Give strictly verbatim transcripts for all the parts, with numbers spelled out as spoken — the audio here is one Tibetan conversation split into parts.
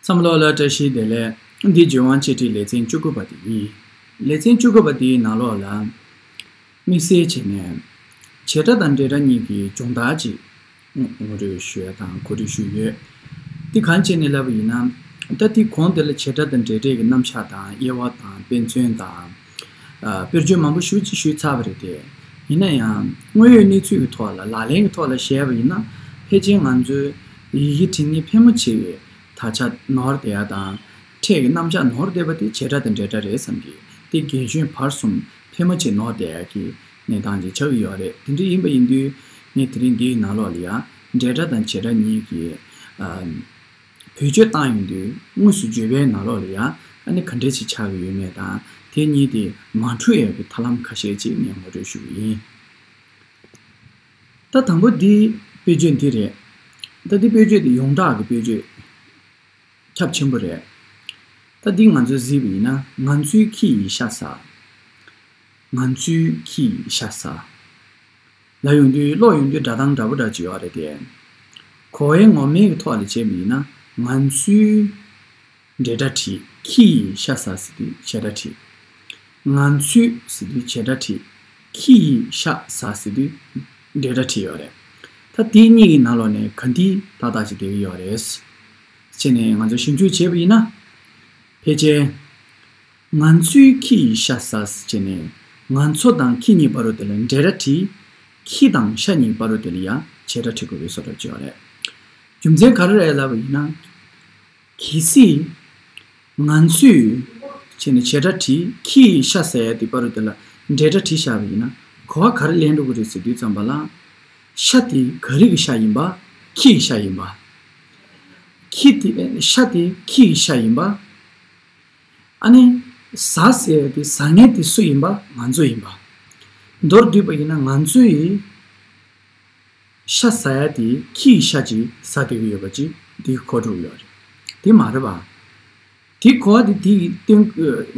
ཚང་མ་ལོག་ལ་བཀྲ་ཤིས་བདེ་ལེགས། འདི་ལྗོན་དབང་འཆད་ཁྲིད་ལེ་ཚན་བཅུ་དགུ་པ་དེ་ཡིན། ལེ་ཚན་བཅུ་དགུ་པ་དེའི་ནང་ལོགས་ལ། དམིགས་བསལ་བྱས་ནས། བྱེད་སྒྲ་དང་འབྲེལ་སྒྲ་གཉིས་ཀྱི་སྦྱོང་བརྡར་ཅིག་ངོ་སྤྲོད་ཞུ་ཡ་དང་གོ་སྒྲིག་ཞུས་ཡོད། འདི་གང་བྱས་ནས་ལབ་པ་ཡིན་ན། ད་འདི་གོང་དེ་ལ་བྱེད་སྒྲ་དང་འབྲེལ་སྒྲའི་གི་རྣམ་གཞག་དང་དབྱེ་བ་དང་དཔེ་མཚོན་དང་། ཨ། དཔེར་བརྗོད་མང་པོ་ཞེ་ཅིག་ཞུས་ཚར་བ་རེད་དེ། ཡིན་ན་ཡང་དངོས་ཡོད་གནས་ཚུལ་གྱི་ཐོག་ལ་ལག་ལེན་གྱི་ཐོག་ལ་བཤད་པ་ཡིན་ན། ཕལ་ཆེར་ང་ཚོའི་ཡི་གེ་བྲིས་མཁན་ཕལ་མོ་ཆེ་གིས་དག་ཆ་ནོར་བསྡད་ཡ་དང་། ཕྲད་ཀྱི་རྣམ་གཞག་ནོར་བསྡད་པ་དེ་བྱེད་སྒྲ་དང་འབྲེལ་སྒྲ་རེད་བསམ་གི། དེ་རྒན་གཞོན་བར་གསུམ་ཕལ་མོ་ཆེ་ནོར་བསྡད་ཡ་གི་གནས་སྟངས་ཅིག་ཆགས་ཀྱི་ཡོད་རེད། དེ་འདྲ་ཡིན་པ་ཡིན་དུས་ངས་དེ་རིང་འདིའི་ནང་ལོགས་ལ་ཡ་འབྲེལ་སྒྲ་དང་བྱེད་སྒྲ་གཉིས་ཀྱི་ཨ། བེད་སྤྱོད་བཏང་ཡོང་དུས་དངོས་སུ་བརྗོད་པའི་ནང་ལོགས་ལ་ཡང་ཨ་ནི་ག་འདྲས་ཞིག་ཆགས་ཀྱི་ཡོད་མེད་དང་། དེ་གཉིས་དེ་མ་འཁྲུལ་ཡག་གི་ཐབས་ལམ་ཁ་ཤས་ཅིག་ངས་ངོ་སྤྲོད་ཞུ་གི་ཡིན། ད་དང་པོ་འདི་དཔེ་བརྗོད་འདི་རེད། ད་འདི་དཔེ་བརྗོད་འདི་ཡོངས་གྲགས་ཀྱི་དཔེ་བརྗོད་ཁྱབ་ཆེན་པོ་རེད། ད་འདི་ང་ཚོས་གཟིགས་པ་ཡིན་ན། ང་ཚོའི་ཁྱི་ཡིས་ཤ་ཟ། ང་ཚོའི་ཁྱི་ཡིས་ཤ་ཟ། ལབ་ཡོང་དུས་ཀློག་ཡོང་དུས་སྒྲ་གདངས་འདྲ་པོ་འདྲ་ཅིག་ཡོད་རེད་དེ། གོ་བའི་ངོ་མའི་གི་ཐོག་ལ་བྱས་པ་ཡིན་ན། ང་ཚོའི་འབྲེལ་སྒྲ་བྲིས། ཁྱི་ཡིས་ཤ་ཟ་ཟེར་དུས་བྱེད་སྒྲ་བྲིས། ང་ཚོས་ཟེར་དུས་བྱེད་སྒྲ་བྲིས། ཁྱི་ཡིས་ཤ་ཟ་ཟེར་དུས་འབྲེལ་སྒྲ་བྲིས་ཡོད་རེད། ད་དེ་གཉིས་ཀྱི་ནང་ལོགས་ནས་ག་འདི་ཏག་ཏག་ཅིག་བསྡད་ཀྱི་ཡོད་རེད། བྱས་ནས་ང་ཚོ་ཞིབ་འཇུག་བྱས་པ་ཡིན་ན། ཕལ་ཆེར། ང་ཚོའི་ཁྱི་ཡིས་ཤ་ཟ་ཟེར་བྱས་ནས། ང་ཚོ་དང་ཁྱི་གཉིས་བར་དུ་དེ་ལ་འབྲེལ་སྒྲ་བྲིས། ཁྱི་དང་ཤ་གཉིས་བར་དུ་དེ་ལ་ཡང་བྱེད་སྒྲ་བྲི་དགོས་པའི་བཟོ་འདྲ་ཅིག་ཡོད་རེད། རྒྱུ་མཚན་ག་རེ་རེད་ལབ་པ་ཡིན་ན། གལ་སྲིད། ང་ཚོས། བྱས་ནས་བྱེད་སྒྲ་བྲིས། ཁྱི་ཡིས་ཤ་ཟ་ཡ་དེ་བར་དུ་དེ་ལ་འབྲེལ་སྒྲ་བྲིས་བཞག་པ་ཡིན་ན། གོ་བ་ག་རེ་ལེན་འགྲོ་གི་རེད་ཟེར་དུས་ཙམ་པ་ལ། ཤ་དེ་ག་རེ་གི་ཤ་ཡིན་པ། ཁྱི་ཡི་ཤ་ཡིན་པ། ཁྱི་དེ། ཤ་དེ་ཁྱི་ཡི་ཤ་ཡིན་པ། ཨ་ནི། ཟ་ཟེར་དེ་ཟ་མཁན་དེ་སུ་ཡིན་པ། ང་ཚོ་ཡིན་པ། མདོར་བསྡུས་པ་ཡིན་ན་ང་ཚོ་ཡིས་ཤ་ཟ་ཡ་དེ་ཁྱི་ཡི་ཤ་ཅིག་ཟ་བསྡད་ཀྱི་ཡོད་པ་ཅིག་འདི་གོ་འགྲོ་གི་ཡོད་རེད། དེ་མ་རེད་པ། དེ་གོ་བ་དེ་དེ་ཡི་སྟོན་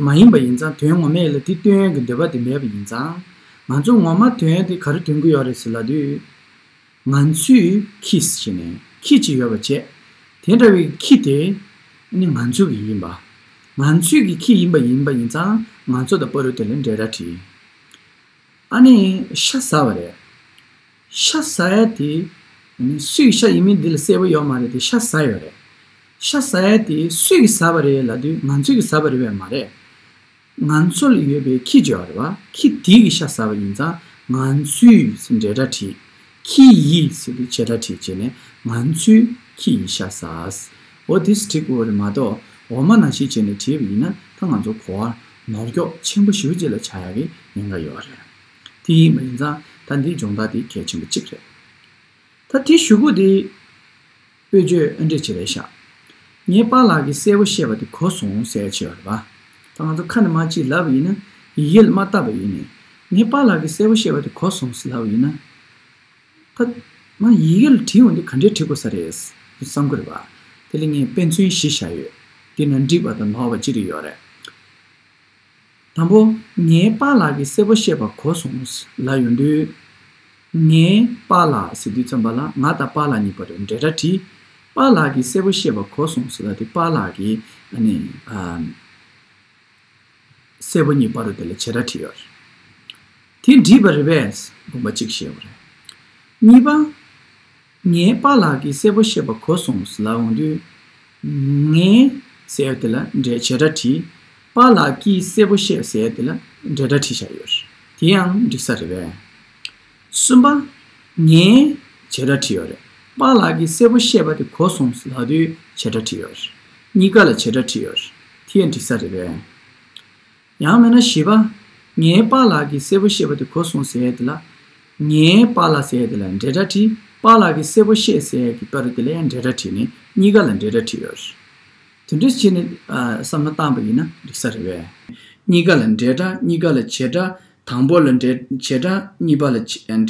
མ་ཡིན་པ་ཡིན་ཙང་། དོན་ངོ་མ་ལ་དེ་སྟོན་ཡ་གི་འདོད་པ་དེ་མེད་པ་ཡིན་ཙང་། ང་ཚོ་ངོ་མ་དོན་དེ་ག་རེ་སྟོན་གྱི་ཡོད་རེད་ཟེར་ལབ་དུས། ང་ཚོས་ཁྱི་ཟེར་ནས་ཁྱི་ཅིག་ཡོད་པ་བྱས། དེ་འདྲ་བའི་ཁྱི་དེ་ནི་ང་ཚོ་གི་ཡིན་པ། ང་ཚོས་ཀྱི་ཁྱི་ཡིན་པ་ཡིན་པ་ཡིན་ཙང་། ང་ཚོ་དང་བར་དུ་དེ་ལ་འབྲེལ་སྒྲ་བྲིས། ཨ་ནི་ཤ་ཟ་བ་རེད། ཤ་ཟ་ཡ་དེ་ནི་སུའི་ཤ་ཡིན་མིན་འདི་ལ་གསལ་པོ་ཡོད་མ་རེད་དེ། ཤ་ཟ་ཡོད་རེད། ཤ་ཟ་ཡ་དེ་སུ་ཡིས་ཟ་བ་རེད་ལབ་དུས་ང་ཚོ་གིས་ཟ་བ་རེད་པས་མ་རེད། ང་ཚོ་ལ་ཡོད་པའི་ཁྱི་ཅིག་ཡོད་རེད་པ། ཁྱི་དེ་གིས་ཤ་ཟ་བ་ཡིན་ཙང་། ང་ཚོས་འབྲེལ་སྒྲ་བྲིས། ཁྱི་ཡིས་ཟེར་དུས་བྱེད་སྒྲ་བྲིས་བྱས་ནས་ང་ཚོའི་ཁྱི་ཡིས་ཤ་ཟ། འོ་དེ་བྲིས་དགོས་རེད་མ་གཏོགས། འོ་མ་ནང་བཞིན་བྱས་ནས་བྲིས་པ་ཡིན་ན། ད་ང་ཚོ་གོ་བ་ནོར་འཁྱོག་ཆེན་པོ་ཞེ་པོ་ཅིག་ལ་ཆགས་ཡག་གི་ཉེན་ཁ་ཡོད་རེད། དེ་ཡིན་པ་ཡིན་ཙང་ད་འདིའི་སྦྱོང་བརྡར་དེ་གལ་ཆེན་པོ་གཅིག་རེད། ད་དེ་གཞུག་གུ་དེ་དཔེ་བརྗོད་ཨ་འདྲས་ཅིག་རེད་ཤག་ངས་པཱ་ལགས་ཀྱིས་གསལ་པོ་བཤད་པ་དེ་གོ་སོང་ཟེར་ཡ་ཅིག་ཡོད་རེད་པ། ད་ང་ཚོ་ཁ་ནས་མར་ཅིག་ལབ་པ་ཡིན་ན། ཡི་གེ་ལ་མ་བཏབ་པ་ཡིན་ནའི། ངས་པཱ་ལགས་ཀྱིས་གསལ་པོ་བཤད་པ་དེ་གོ་སོང་ཟེར་ལབ་པ་ཡིན་ན། ད་ང་ཡི་གེ་ལ་བྲིས་འོང་དུས་ག་འདྲས་བྲི་དགོས་ས་རེད་བསམ་གྱི་རེད་པ། དེ་ལ་ངས་དཔེ་མཚོན་བཞི་བཞག་ཡོད། དེ་ནང་འགྲིག་པ་དང་ནོར་བ་ཅི་རིགས་ཡོད་རེད། དང་པོ། ངས་པཱ་ལགས་ཀྱིས་གསལ་པོ་བཤད་པ་གོ་སོང་ལབ་ཡོང་དུས། ངས་པཱ་ལགས་ཟེར་དུས་ཙམ་པ་ལ། ང་དང་པཱ་ལགས་གཉིས་བར་དུ་འབྲེལ་སྒྲ་བྲིས། པཱ་ལགས་ཀྱིས་གསལ་པོ་བཤད་པ་གོ་སོང་ཟེར་ལབ་དུས། པཱ་ལགས་ཀྱིས་ཨ་ནི་ཨ། གསལ་པོ་གཉིས་བར་དུ་དེ་ལ་བྱེད་སྒྲ་བྲིས་ཡོད་རེད། དེ་འགྲིག་པ་རེད་པས་དགོངས་པ་གཅིག་བཞེས་དགོས་རེད། གཉིས་པ། ངས་པཱ་ལགས་ཀྱིས་གསལ་པོ་བཤད་པ་གོ་སོང་ལབ་འོང་དུས། ངས་ཟེར་ཡ་དེ་ལ་འབྲེལ་བྱེད་སྒྲ་བྲིས། པཱ་ལགས་ཀྱིས་གསལ་པོ་བཤད་ཟེར་ཡ་དེ་ལ་འབྲེལ་སྒྲ་བྲིས་བཞག་ཡོད་རེད། དེ་ཡང་འགྲིག་ས་རེད་པས། གསུམ་པ། ངས་བྱེད་སྒྲ་བྲིས་ཡོད་རེད། པཱ་ལགས་ཀྱིས་གསལ་པོ་བཤད་པ་དེ་གོ་སོང་ལབ་དུས་བྱེད་སྒྲ་བྲིས་ཡོད་རེད། གཉིས་ཀ་ལ་བྱེད་སྒྲ་བྲིས་ཡོད་རེད། དེ་ཡང་འགྲིག་ས་རེད་པས། ཡང་མིན་ན་བཞི་པ། ངས་པཱ་ལགས་ཀྱིས་གསལ་པོ་བཤད་པ་དེ་གོ་སོང་ཟེར་ཡ་དེ་ལ། ངས་པཱ་ལགས་ཟེར་ཡ་དེ་ལ་འབྲེལ་སྒྲ་བྲིས། པཱ་ལགས་ཀྱིས་གསལ་པོ་བཤད་ཟེར་ཡ་གི་བར་དེ་ལ་ཡང་འབྲེལ་སྒྲ་བྲིས་ནས་གཉིས་ཀ་ལ་འབྲེལ་སྒྲ་བྲིས་ཡོད་རེད། དེ་འདྲ་བྱས་ནས་ཨ། བསམ་བློ་བཏང་པ་ཡིན་ན་འགྲིག་ས་རེད་པས། གཉིས་ཀ་ལ་འབྲེལ་སྒྲ། གཉིས་ཀ་ལ་བྱེད་སྒྲ། དང་པོ་ལ་འབྲེལ་བྱེད་སྒྲ། གཉིས་པ་ལ་བྱེད་སྒྲ།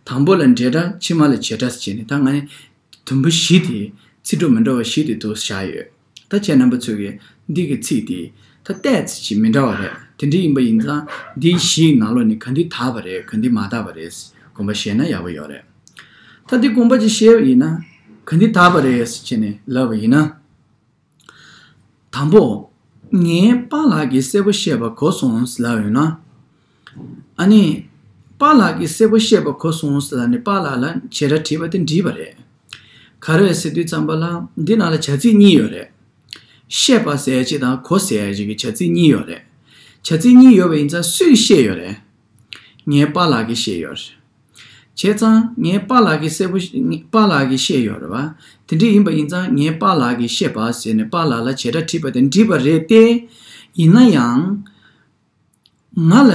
དང་པོ་ལ་འབྲེལ་སྒྲ། ཕྱི་མ་ལ་བྱེད་སྒྲ་ཟེར་བྱས་ནས། ད་ང་ནི། དུམ་བུ་བཞི་དེ་ཚིག་གྲུབ་མི་འདྲ་བ་བཞི་དེ་འདུག་བཞག་ཡོད། ད་ཁྱེད་རྣམ་པ་ཚོས་ཀྱིས་འདི་གི་ཚིག་དེ་ད་ཏོག་ཙམ་ཅིག་མི་འདྲ་བ་རེད། དེ་འདྲ་ཡིན་པ་ཡིན་ཙང་། འདི་བཞིའི་ནང་ལོགས་ནས་ག་འདི་དག་པ་རེད། ག་འདི་མ་དག་པ་རེད། དགོངས་པ་བཞེས་ན་ཡག་པོ་ཡོད་རེད། ད་འདི་དགོངས་པ་ཅིག་བཞེས་པ་ཡིན་ན། ག་འདི་དག་པ་རེད་ཟེར་བྱས་ནས་ལབ་པ་ཡིན་ན། དང་པོ། ངའི་པཱ་ལགས་ཀྱིས་གསལ་པོ་བཤད་པ་གོ་སོང་ལབ་ཡོད་ན། ཨ་ནི། པཱ་ལགས་ཀྱིས་གསལ་པོ་བཤད་པ་གོ་སོང་ལབ་ནས་པཱ་ལགས་ལ་བྱེ་བྲག་བྲིས་པ་དེ་འགྲིག་པ་རེད། ག་རེ་རེད་ཟེར་དུས་ཙམ་པ་ལ་འདི་ནང་ལ་བྱ་ཚིག་གཉིས་ཡོད་རེད། བཤད་པ་ཟེར་ཡ་གཅིག་དང་གོ་ཟེར་ཡ་གཅིག་གི་བྱ་ཚིག་གཉིས་ཡོད་རེད། བྱ་ཚིག་གཉིས་ཡོད་པ་ཡིན་ཙང་སུས་བཤད་ཡོད་རེད། ངའི་པཱ་ལགས་ཀྱིས་བཤད་ཡོད་རེད། བྱས་ཙང་ངའི་པཱ་ལགས་ཀྱིས་གསལ་པོ་ཞིག་པཱ་ལགས་ཀྱིས་བཤད་ཡོད་རེད་བ། དེ་འདྲ་ཡིན་པ་ཡིན་ཙང་ངའི་པཱ་ལགས་ཀྱིས་བཤད་པ་ཟེར་ནས་པཱ་ལགས་ལ་བྱེ་བྲག་བྲིས་པ་དེ་འགྲིག་པ་རེད་དེ། ཡིན་ན་ཡང་། ང་ལ་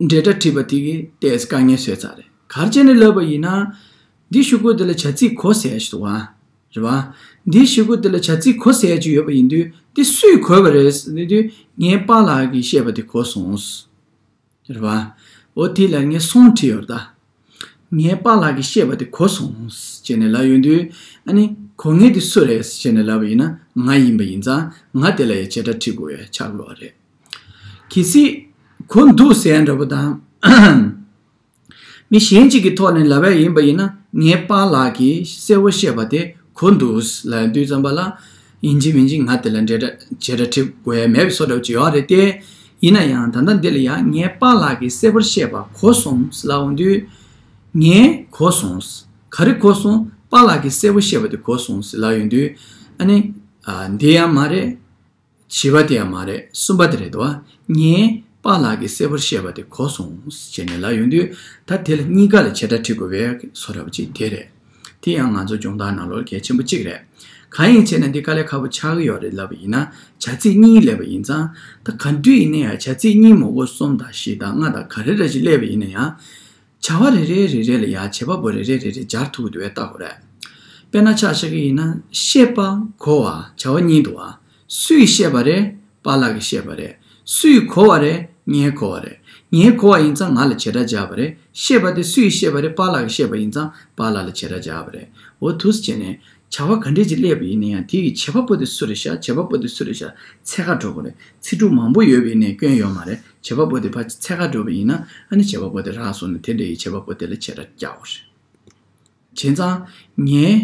འབྲེལ་སྒྲ་བྲིས་པ་དེ་གིས་ཏོག་ཙམ་དཀའ་ངལ་བཟོས་ཚར་རེད། ག་རེ་བྱས་ནས་ལབ་པ་ཡིན་ན། འདི་གཞུག་གུ་དེ་ལ་བྱ་ཚིག་གོ་ཟེར་ཞིག་འདུག་བ། རེད་བ། འདི་གཞུག་གུ་དེ་ལ་བྱ་ཚིག་གོ་ཟེར་ཅིག་ཡོད་པ་ཡིན་དུས་འདི་སུས་གོ་བ་རེད་ཟེར་དུས་ངའི་པཱ་ལགས་ཀྱིས་བཤད་པ་དེ་གོ་སོང་། རེད་བ། འོ་དེ་ལ་ངས་སོང་བྲིས་ཡོད་ད། ངའི་པཱ་ལགས་ཀྱིས་བཤད་པ་དེ་གོ་སོང་ཟེར་ནས་ལབ་ཡོང་དུས། ཨ་ནི་གོ་མཁན་དེ་སུ་རེད་ཟེར་ནས་ལབ་པ་ཡིན་ན་ང་ཡིན་པ་ཡིན་ཙང་ང་དེ་ལ་ཡང་བྱེ་བྲག་བྲིས་དགོས་ཡ་ཆགས་དགོས་པ་རེད། གལ་སྲིད་གོ་འདུག་ཟེར་འདྲ་པོ་དང་། མི་གཞན་གཅིག་གི་ཐོག་ནས་ལབ་ཡ་ཡིན་པ་ཡིན་ན་ངའི་པཱ་ལགས་ཀྱིས་གསལ་པོ་བཤད་པ་དེ་གོ་འདུག་ལབ་དུས་ཙམ་པ་ལ། ཡིན་གཅིག་མིན་གཅིག་ང་དེ་ལ་འབྲེལ་སྒྲ་བྱེ་བྲག་བྲིས་དགོས་ཡ་མེད་པའི་བཟོ་འདྲ་པོ་ཅིག་ཡོད་རེད་དེ། ཡིན་ན་ཡང་ད་ལྟ་འདི་ལ་ཡང་ངའི་པཱ་ལགས་ཀྱིས་གསལ་པོར་བཤད་པ་གོ་སོང་ལབ་འོང་དུས། ངས་གོ་སོང་། ག་རེ་གོ་སོང་། པཱ་ལགས་ཀྱིས་གསལ་པོ་བཤད་པ་དེ་གོ་སོང་ལབ་ཡོང་དུས། ཨ་ནི། ཨ། འདི་ཡང་མ་རེད། བཞི་པ་དེ་ཡང་མ་རེད། གསུམ་པ་དེ་རེད་དོ། ངས་པཱ་ལགས་ཀྱིས་གསལ་པོར་བཤད་པ་དེ་གོ་སོང་ཟེར་ནས་ལབ་ཡོང་དུས། ད་དེ་ལ་གཉིས་ཀ་ལ་བྱེ་བྲག་བྲིས་དགོས་པའི་བཟོ་འདྲ་པོ་ཅིག་དེ་རེད། དེ་ཡང་ང་ཚོ་སྦྱོང་བརྡར་ནང་ལོགས་གལ་ཆེན་པོ་གཅིག་རེད། གང་ཡིན་ཟེར་ན་འདི་དཀའ་ལས་ཁག་པོ་ཆགས་ཀྱི་ཡོད་རེད་ལབ་པ་ཡིན་ན། བྱ་ཚིག་གཉིས་སླེབས་པ་ཡིན་ཙང་། ད་ག་དུས་ཡིན་ན་ཡང་བྱ་ཚིག་གཉིས་མ་གཏོགས་གསུམ་དང་བཞི་དང་ལྔ་དང་ག་རེ་འདྲ་ཞིག་སླེབས་པ་ཡིན་ན་ཡང་། བྱ་བ་རེ་རེ་རེ་རེ་ལ་ཡང་བྱེད་པ་པོ་རེ་རེ་རེ་རེ་སྦྱར་ཐུབ་ཀྱི་འདུག་པས་ལྟ་དགོས་རེད། དཔེར་ན་ཆ་བཞག་གི་ཡིན་ན་བཤད་པ་གོ་བ་བྱ་བ་གཉིས་འདུག་བ། སུས་བཤད་པ་རེད། པཱ་ལགས་ཀྱིས་བཤད་པ་རེད། སུས་གོ་བ་རེད། ངས་གོ་བ་རེད། ངས་གོ་བ་ཡིན་ཙང་ང་ལ་བྱེ་བྲག་སྦྱར་བ་རེད། བཤད་པ་དེ་སུས་བཤད་པ་རེད། པཱ་ལགས་ཀྱིས་བཤད་པ་ཡིན་ཙང་པཱ་ལགས་ལ་བྱེ་བྲག་སྦྱར་བ་རེད། འོ་འདུག་སེ་བྱས་ནས། བྱ་བ་ག་འདྲས་ཅིག་སླེབས་པ་ཡིན་ན་ཡང་དེ་ཡི་བྱེད་པ་པོ་དེ་སུ་རེད་ཤག་བྱེད་པ་པོ་དེ་སུ་རེད་ཤག་འཚོལ་ག་འགྲོ་དགོས་རེད། ཚིག་གྲུབ་མང་པོ་ཡོད་པ་ཡིན་ནའི་སྐྱོན་ཡོད་མ་རེད། བྱེད་པ་པོ་དེ་ཕར་འཚོལ་ག་འགྲོ་བ་ཡིན་ན། ཨ་ནི་བྱེད་པ་པོ་དེ་རག་སོང་ན་དེ་འདྲ་ཡི་བྱེད་པ་པོ་དེ་ལ་བྱེ་བྲག་རྒྱག་དགོས་རེད། བྱས་ཙང་། ངས་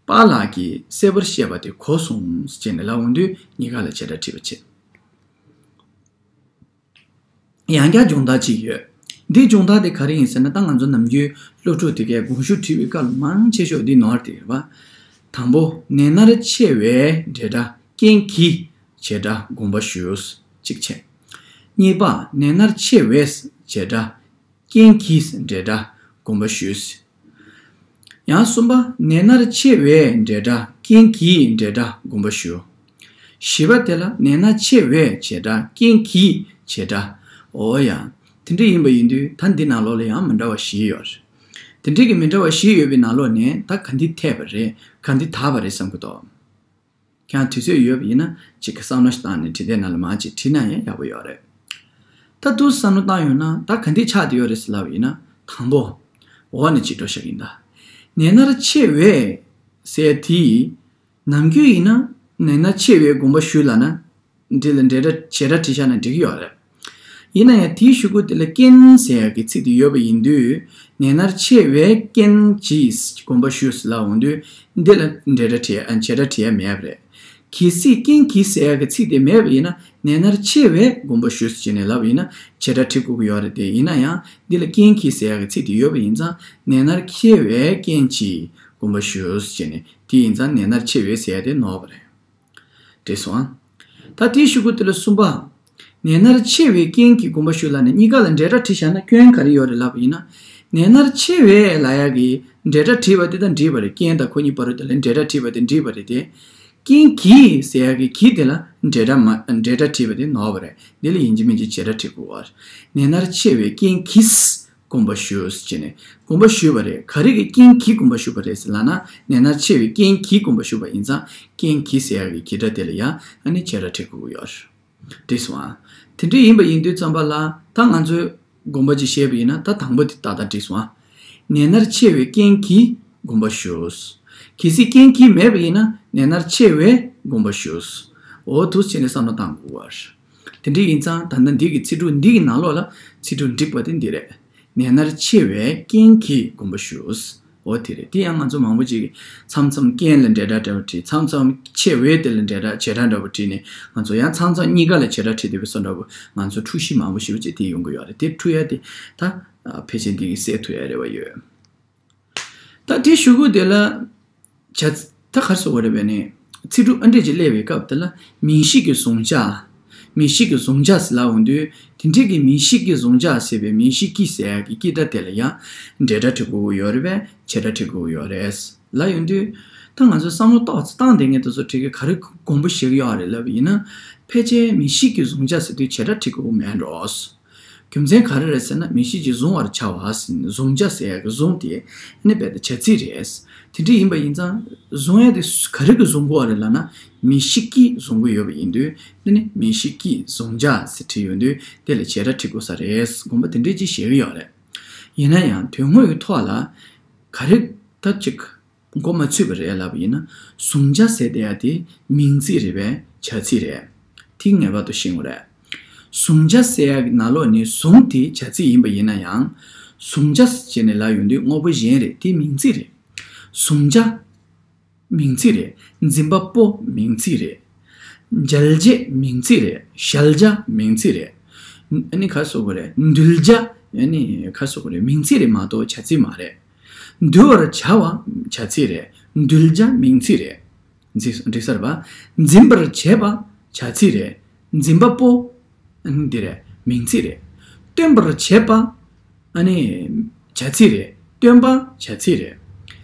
པཱ་ལགས་ཀྱིས་གསལ་པོར་བཤད་པ་དེ་གོ་སོང་ཟེར་ནས་ལབ་འོང་དུས་གཉིས་ཀ་ལ་བྱེ་བྲག་བྲིས་པ་བྱེད། ཡང་བསྐྱར་སྦྱོང་བརྡར་ཅིག་ཡོད། འདིའི་སྦྱོང་བརྡར་དེ་ག་རེ་ཡིན་ཟེར་ན། ད་ང་ཚོ་ནམ་རྒྱུན་སློབ་ཕྲུག་དེ་གས་དགོངས་ཞུ་བྲིས་པའི་སྐབས་ལ་མང་ཆེ་ཤོས་འདི་ནོར་དེ་ཡོད་པ། དང་པོ། ནད་མནར་ཆེ་བའི་འབྲེལ་སྒྲ་རྐྱེན་གྱིས་བྱེད་སྒྲ་དགོངས་པ་ཞུ། གཅིག་བྱས། གཉིས་པ། ནད་མནར་ཆེ་བས་བྱེད་སྒྲ་རྐྱེན་གྱིས་འབྲེལ་སྒྲ་དགོངས་པ་ཞུ། ཡང་གསུམ་པ། ནད་མནར་ཆེ་བས་འབྲེལ་སྒྲ་རྐྱེན་གྱིས་འབྲེལ་སྒྲ་དགོངས་པ་ཞུ། བཞི་པ་དེ་ལ་ནད་མནར་ཆེ་བས་བྱེད་སྒྲ་རྐྱེན་གྱིས་བྱེད་སྒྲ། འོ་ཡ། དེ་འདྲ་ཡིན་པ་ཡིན་དུས་ད་འདི་ནང་ལོགས་ལ་ཡང་མི་འདྲ་བ་བཞི་ཡོད་རེད། དེ་འདྲ་གི་མི་འདྲ་བ་བཞི་ཡོད་པའི་ནང་ལོགས་ནས་ད་ག་འདི་འཐད་པ་རེད། ག་འདི་དག་པ་རེད་བསམ་གི་འདུག་ཁྱེད་རང་དུས་ཚོད་ཡོད་པ་ཡིན་ན་གཅིག་གི་བསམ་བློ་ཞིག་བཏང་ནས་འབྲི་དེབ་ནང་ལ་མར་གཅིག་བྲིས་ན་ཡང་ཡག་པོ་ཡོད་རེད། ད་དུང་བསམ་བློ་བཏང་ཡོང་ན་ད་ག་འདི་ཆགས་བསྡད་ཡོད་རེད་ཟེར་ལབ་པ་ཡིན་ན། དང་པོ། འོག་ནས་གཅིག་འགྲོ་བཞག་གི་ཡིན་ད། ནད་མནར་ཆེ་བས་ཟེར་དེ། ནམ་རྒྱུན་ཡིན་ན་ནད་མནར་ཆེ་བས་དགོངས་པ་ཞུ་ལབ་ན། འདི་ལ་འབྲེལ་སྒྲ་བྱེད་སྒྲ་བྲིས་བཞག་ན་འགྲིག་གི་ཡོད་རེད། ཡིན་ན་ཡང་དེའི་གཞུག་གུ་དེ་ལ་རྐྱེན་ཟེར་ཡག་གི་ཚིག་དེ་ཡོད་པ་ཡིན་དུས། ནད་མནར་ཆེ་བས་རྐྱེན་གྱིས་དགོངས་པ་ཞུ་ལབ་འོང་དུས། འདི་ལ་འབྲེལ་སྒྲ་བྲིས་ཨ་བྱེད་སྒྲ་བྲིས་ཡ་མེད་པ་རེད། གལ་སྲིད་རྐྱེན་གྱིས་ཟེར་ཡག་གི་ཚིག་དེ་མེད་པ་ཡིན་ན། ནད་མནར་ཆེ་བས་དགོངས་པ་ཞུ་ཟེར་ནས་ལབ་པ་ཡིན་ན་བྱེད་སྒྲ་བྲི་དགོས་ཀྱི་ཡོད་རེད་དེ། ཡིན་ན་ཡང་འདི་ལ་རྐྱེན་གྱིས་ཟེར་ཡག་གི་ཚིག་དེ་ཡོད་པ་ཡིན་ཙང་། ནད་མནར་ཆེ་བས་རྐྱེན་གྱིས་དགོངས་པ་ཞུ་ཟེར་ནས། དེ་ཡིན་ཙང་ནད་མནར་ཆེ་བས་ཟེར་ཡག་དེ་ནོར་བ་རེད། འགྲིག་སོང་ཨ། ད་དེའི་གཞུག་གུ་དེ་ལ་གསུམ་པ། ནད་མནར་ཆེ་བས་རྐྱེན་གྱིས་དགོངས་པ་ཞུ་ལབ་ནས་གཉིས་ཀ་ལ་འབྲེལ་སྒྲ་བྲིས་བཞག་ན་སྐྱོན་ག་རེ་ཡོད་རེད་ལབ་པ་ཡིན་ན། ནད་མནར་ཆེ་བས་ལབ་ཡག་གི་འབྲེལ་སྒྲ་བྲིས་པ་དེ་དང་འགྲིག་པ་རེད། རྐྱེན་དང་ཁོ་གཉིས་བར་དུ་དེ་ལ་འབྲེལ་སྒྲ་བྲིས་པ་དེ་འགྲིག་པ་རེད་དེ། རྐྱེན་གྱིས་ཟེར་ཡག་གི་གྱིས་དེ་ལ་འབྲེལ་སྒྲ་མ་འབྲེལ་སྒྲ་བྲིས་པ་དེ་ནོར་བ་རེད། འདི་ལ་ཡིན་གཅིག་མིན་གཅིག་བྱེད་སྒྲ་བྲི་དགོས་པ་རེད། ནད་མནར་ཆེ་བས་རྐྱེན་གྱིས་དགོངས་པ་ཞུ་ཟེར་ནས་དགོངས་པ་ཞུས་པ་རེད། ག་རེ་གི་རྐྱེན་གྱིས་དགོངས་པ་ཞུས་པ་རེད་ཟེར་ལབ་ན། ནད་མནར་ཆེ་བའི་རྐྱེན་གྱིས་དགོངས་པ་ཞུས་པ་ཡིན་ཙང་། རྐྱེན་གྱིས་ཟེར་ཡག་གི་གྱིས་སྒྲ་དེ་ལ་ཡང་ཨ་ནི་བྱེད་སྒྲ་བྲི་དགོས་ཀྱི་ཡོད་རེད། འགྲིག་སོང་ཨ། དེ་འདྲ་ཡིན་པ་ཡིན་དུས་ཙམ་པ་ལ་ད་ང་ཚོས་དགོངས་པ་ཅིག་བཞེས་པ་ཡིན་ན། ད་དང་པོ་དེ་ཏག་ཏག་འགྲིག་སོང་ཨ། ནད་མནར་ཆེ་བའི་རྐྱེན་གྱིས་དགོངས་པ་ཞུ། གལ་སྲིད་རྐྱེན་གྱིས་མེད་པ་ཡིན་ན་ནད་མནར་ཆེ་བས་དགོངས་པ་ཞུ། འོ་འདུག་སེ་བྱས་ནས་བསམ་བློ་བཏང་དགོས་པ་རེད། དེ་འདྲ་ཡིན་ཙང་ད་ལྟ་འདི་གི་ཚིག་གྲུབ་འདི་གི་ནང་ལོགས་ལ་ཚིག་གྲུབ་འགྲིག་པ་དེ་འདི་རེད། ནད་མནར་ཆེ་བས་རྐྱེན་གྱིས་དགོངས་པ་ཞུ། འོ་དེ་རེད། དེ་ཡང་ང་ཚོ་མང་པོ་ཅིག་གིས་མཚམས་མཚམས་རྐྱེན་ལ་འབྲེལ་སྒྲ་འདྲ་བོ་བྲིས། མཚམས་མཚམས་ཆེ་བའི་དེ་ལ་འབྲེལ་སྒྲ་བྱེད་སྒྲ་འདྲ་བོ་བྲིས་ནས། ང་ཚོ་ཡང་མཚམས་མཚམས་གཉིས་ཀ་ལ་བྱེད་སྒྲ་བྲིས་བསྡད་པའི་བཟོ་འདྲ་བོ། ང་ཚོ་འཁྲུག་གཞི་མང་པོ་ཞེ་པོ་ཅིག་དེ་ཡོང་གི་ཡོད་རེད། དེ་འཁྲུག་ཡ་དེ་ད་ཕལ་ཆེར་འདི་གིས་སེལ་ཐུབ་ཡ་རེ་བ་ཡོད། ད་དེ་གཞུག་གུ་དེ་ལ་བྱ་ཚིག་ད་ག་རེ་ཟེར་དགོས་རེད་པས་ནི། ཚིག་གྲུབ་ཨ་འབྲས་ཀྱི་སླེབས་པའི་སྐབས་དེ་ལ་མིང་གཞི་གི་གཟུང་བྱ། མིང་གཞི་གི་གཟུང་བྱ་ཟེར་ལབ་ཡོང་དུས། དེ་འདྲའི་གི་མིང་གཞི་གི་གཟུང་བྱ་ཟེར་བའི་མིང་གཞི་ཀྱི་ཟེར་ཡག་གི་ཀྱི་སྒྲ་དེ་ལ་ཡང་འབྲེལ་སྒྲ་བྲི་དགོས་ཀྱི་ཡོད་རེད་པས། བྱེད་སྒྲ་བྲི་དགོས་ཀྱི་ཡོད་རེད་ལབ་ཡོང་དུས། ད་ང་ཚོས་བསམ་བློ་ཏོག་ཙམ་བཏང་བསྡད་མཁན་དེ་ཚོ་བྲི་གི་ག་རེ་དགོངས་པ་བཞེས་ཀྱི་ཡོད་རེད་ལབ་པ་ཡིན་ན། ཕལ་ཆེར་མིང་གཞི་གི་གཟུང་བྱ་ཟེར་དུས་བྱེད་སྒྲ་བྲི་དགོས་མེད་འགྲོ། རྒྱུ་མཚན་ག་རེ་རེད་ཟེར་ན། མིང་གཞི་གཅིག་གཟུང་བར་བྱ་བ་ཟེར་ནས། གཟུང་བྱ་ཟེར་ཡག་གི་གཟུང་དེ་ནི་རྦད་དེ་བྱ་ཚིག་རེད། དེ་འདྲ་ཡིན་པ་ཡིན་ཙང་གཟུང་ཡག་དེ་ག་རེ་གིས་གཟུང་དགོས་པ་རེད་ལབ་ན། མིང་གཞི་ཀྱིས་གཟུང་གི་ཡོད་པ་ཡིན་དུས། འདི་ནི་མིང་གཞི་ཀྱིས་གཟུང་བྱ་ཟེར་བྲིས་ཡོང་དུས། དེ་ལ་བྱེད་སྒྲ་བྲི་དགོས་ས་རེད། དགོངས་པ་དེ་འདྲ་ཅིག་བཞེས་ཀྱི་ཡོད་རེད། ཡིན་ན་ཡང་དོན་དངོས་ཀྱི་ཐོག་ལ་ག་རེ་ད་ཅིག་མགོ་མ་ཚོས་པ་རེད་ལབ་པ་ཡིན་ན། གཟུང་བྱ་ཟེར་དེ་ཡ་དེ་མིང་ཚིག་རེད་པས། བྱ་ཚིག་རེད། དེ་ངེས་པར་དུ་ཤེས་དགོས་རེད། གཟུང་བྱ་ཟེར་ཡ་གི་ནང་ལོགས་ནས་གཟུང་དེ་བྱ་ཚིག་ཡིན་པ་ཡིན་ན་ཡང་། གཟུང་བྱ་ཟེར་ནས་ལབ་ཡོང་དུས་དངོས་པོ་གཞན་རེད། དེ་མིང་ཚིག་རེད། གཟུང་བྱ་མིང་ཚིག་རེད། འཛིན་པ་པོ་མིང་ཚིག་རེད། མཇལ་བྱ་མིང་ཚིག་རེད། ཞལ་བྱ་མིང་ཚིག་རེད། ཨ་ནི་ག་རེ་ཟེར་དགོས་རེད། འདུལ་བྱ། ཨ་ནི་ག་རེ་ཟེར་དགོས་རེད། མིང་ཚིག་རེད་མ་གཏོགས་བྱ་ཚིག་མ་རེད། འདུལ་བར་བྱ་བ་བྱ་ཚིག་རེད། འདུལ་བྱ་མིང་ཚིག་རེད། འགྲིག་འགྲིག་ས་རེད་པ། འཛིན་པར་བྱེད་པ་བྱ་ཚིག་རེད། འཛིན་པ་པོ་འདི་རེད། མིང་ཚིག་རེད། སྟོན་པར་བྱེད་པ་ཨ་ནི་བྱ་ཚིག་རེད། སྟོན་པ་བྱ་ཚིག་རེད།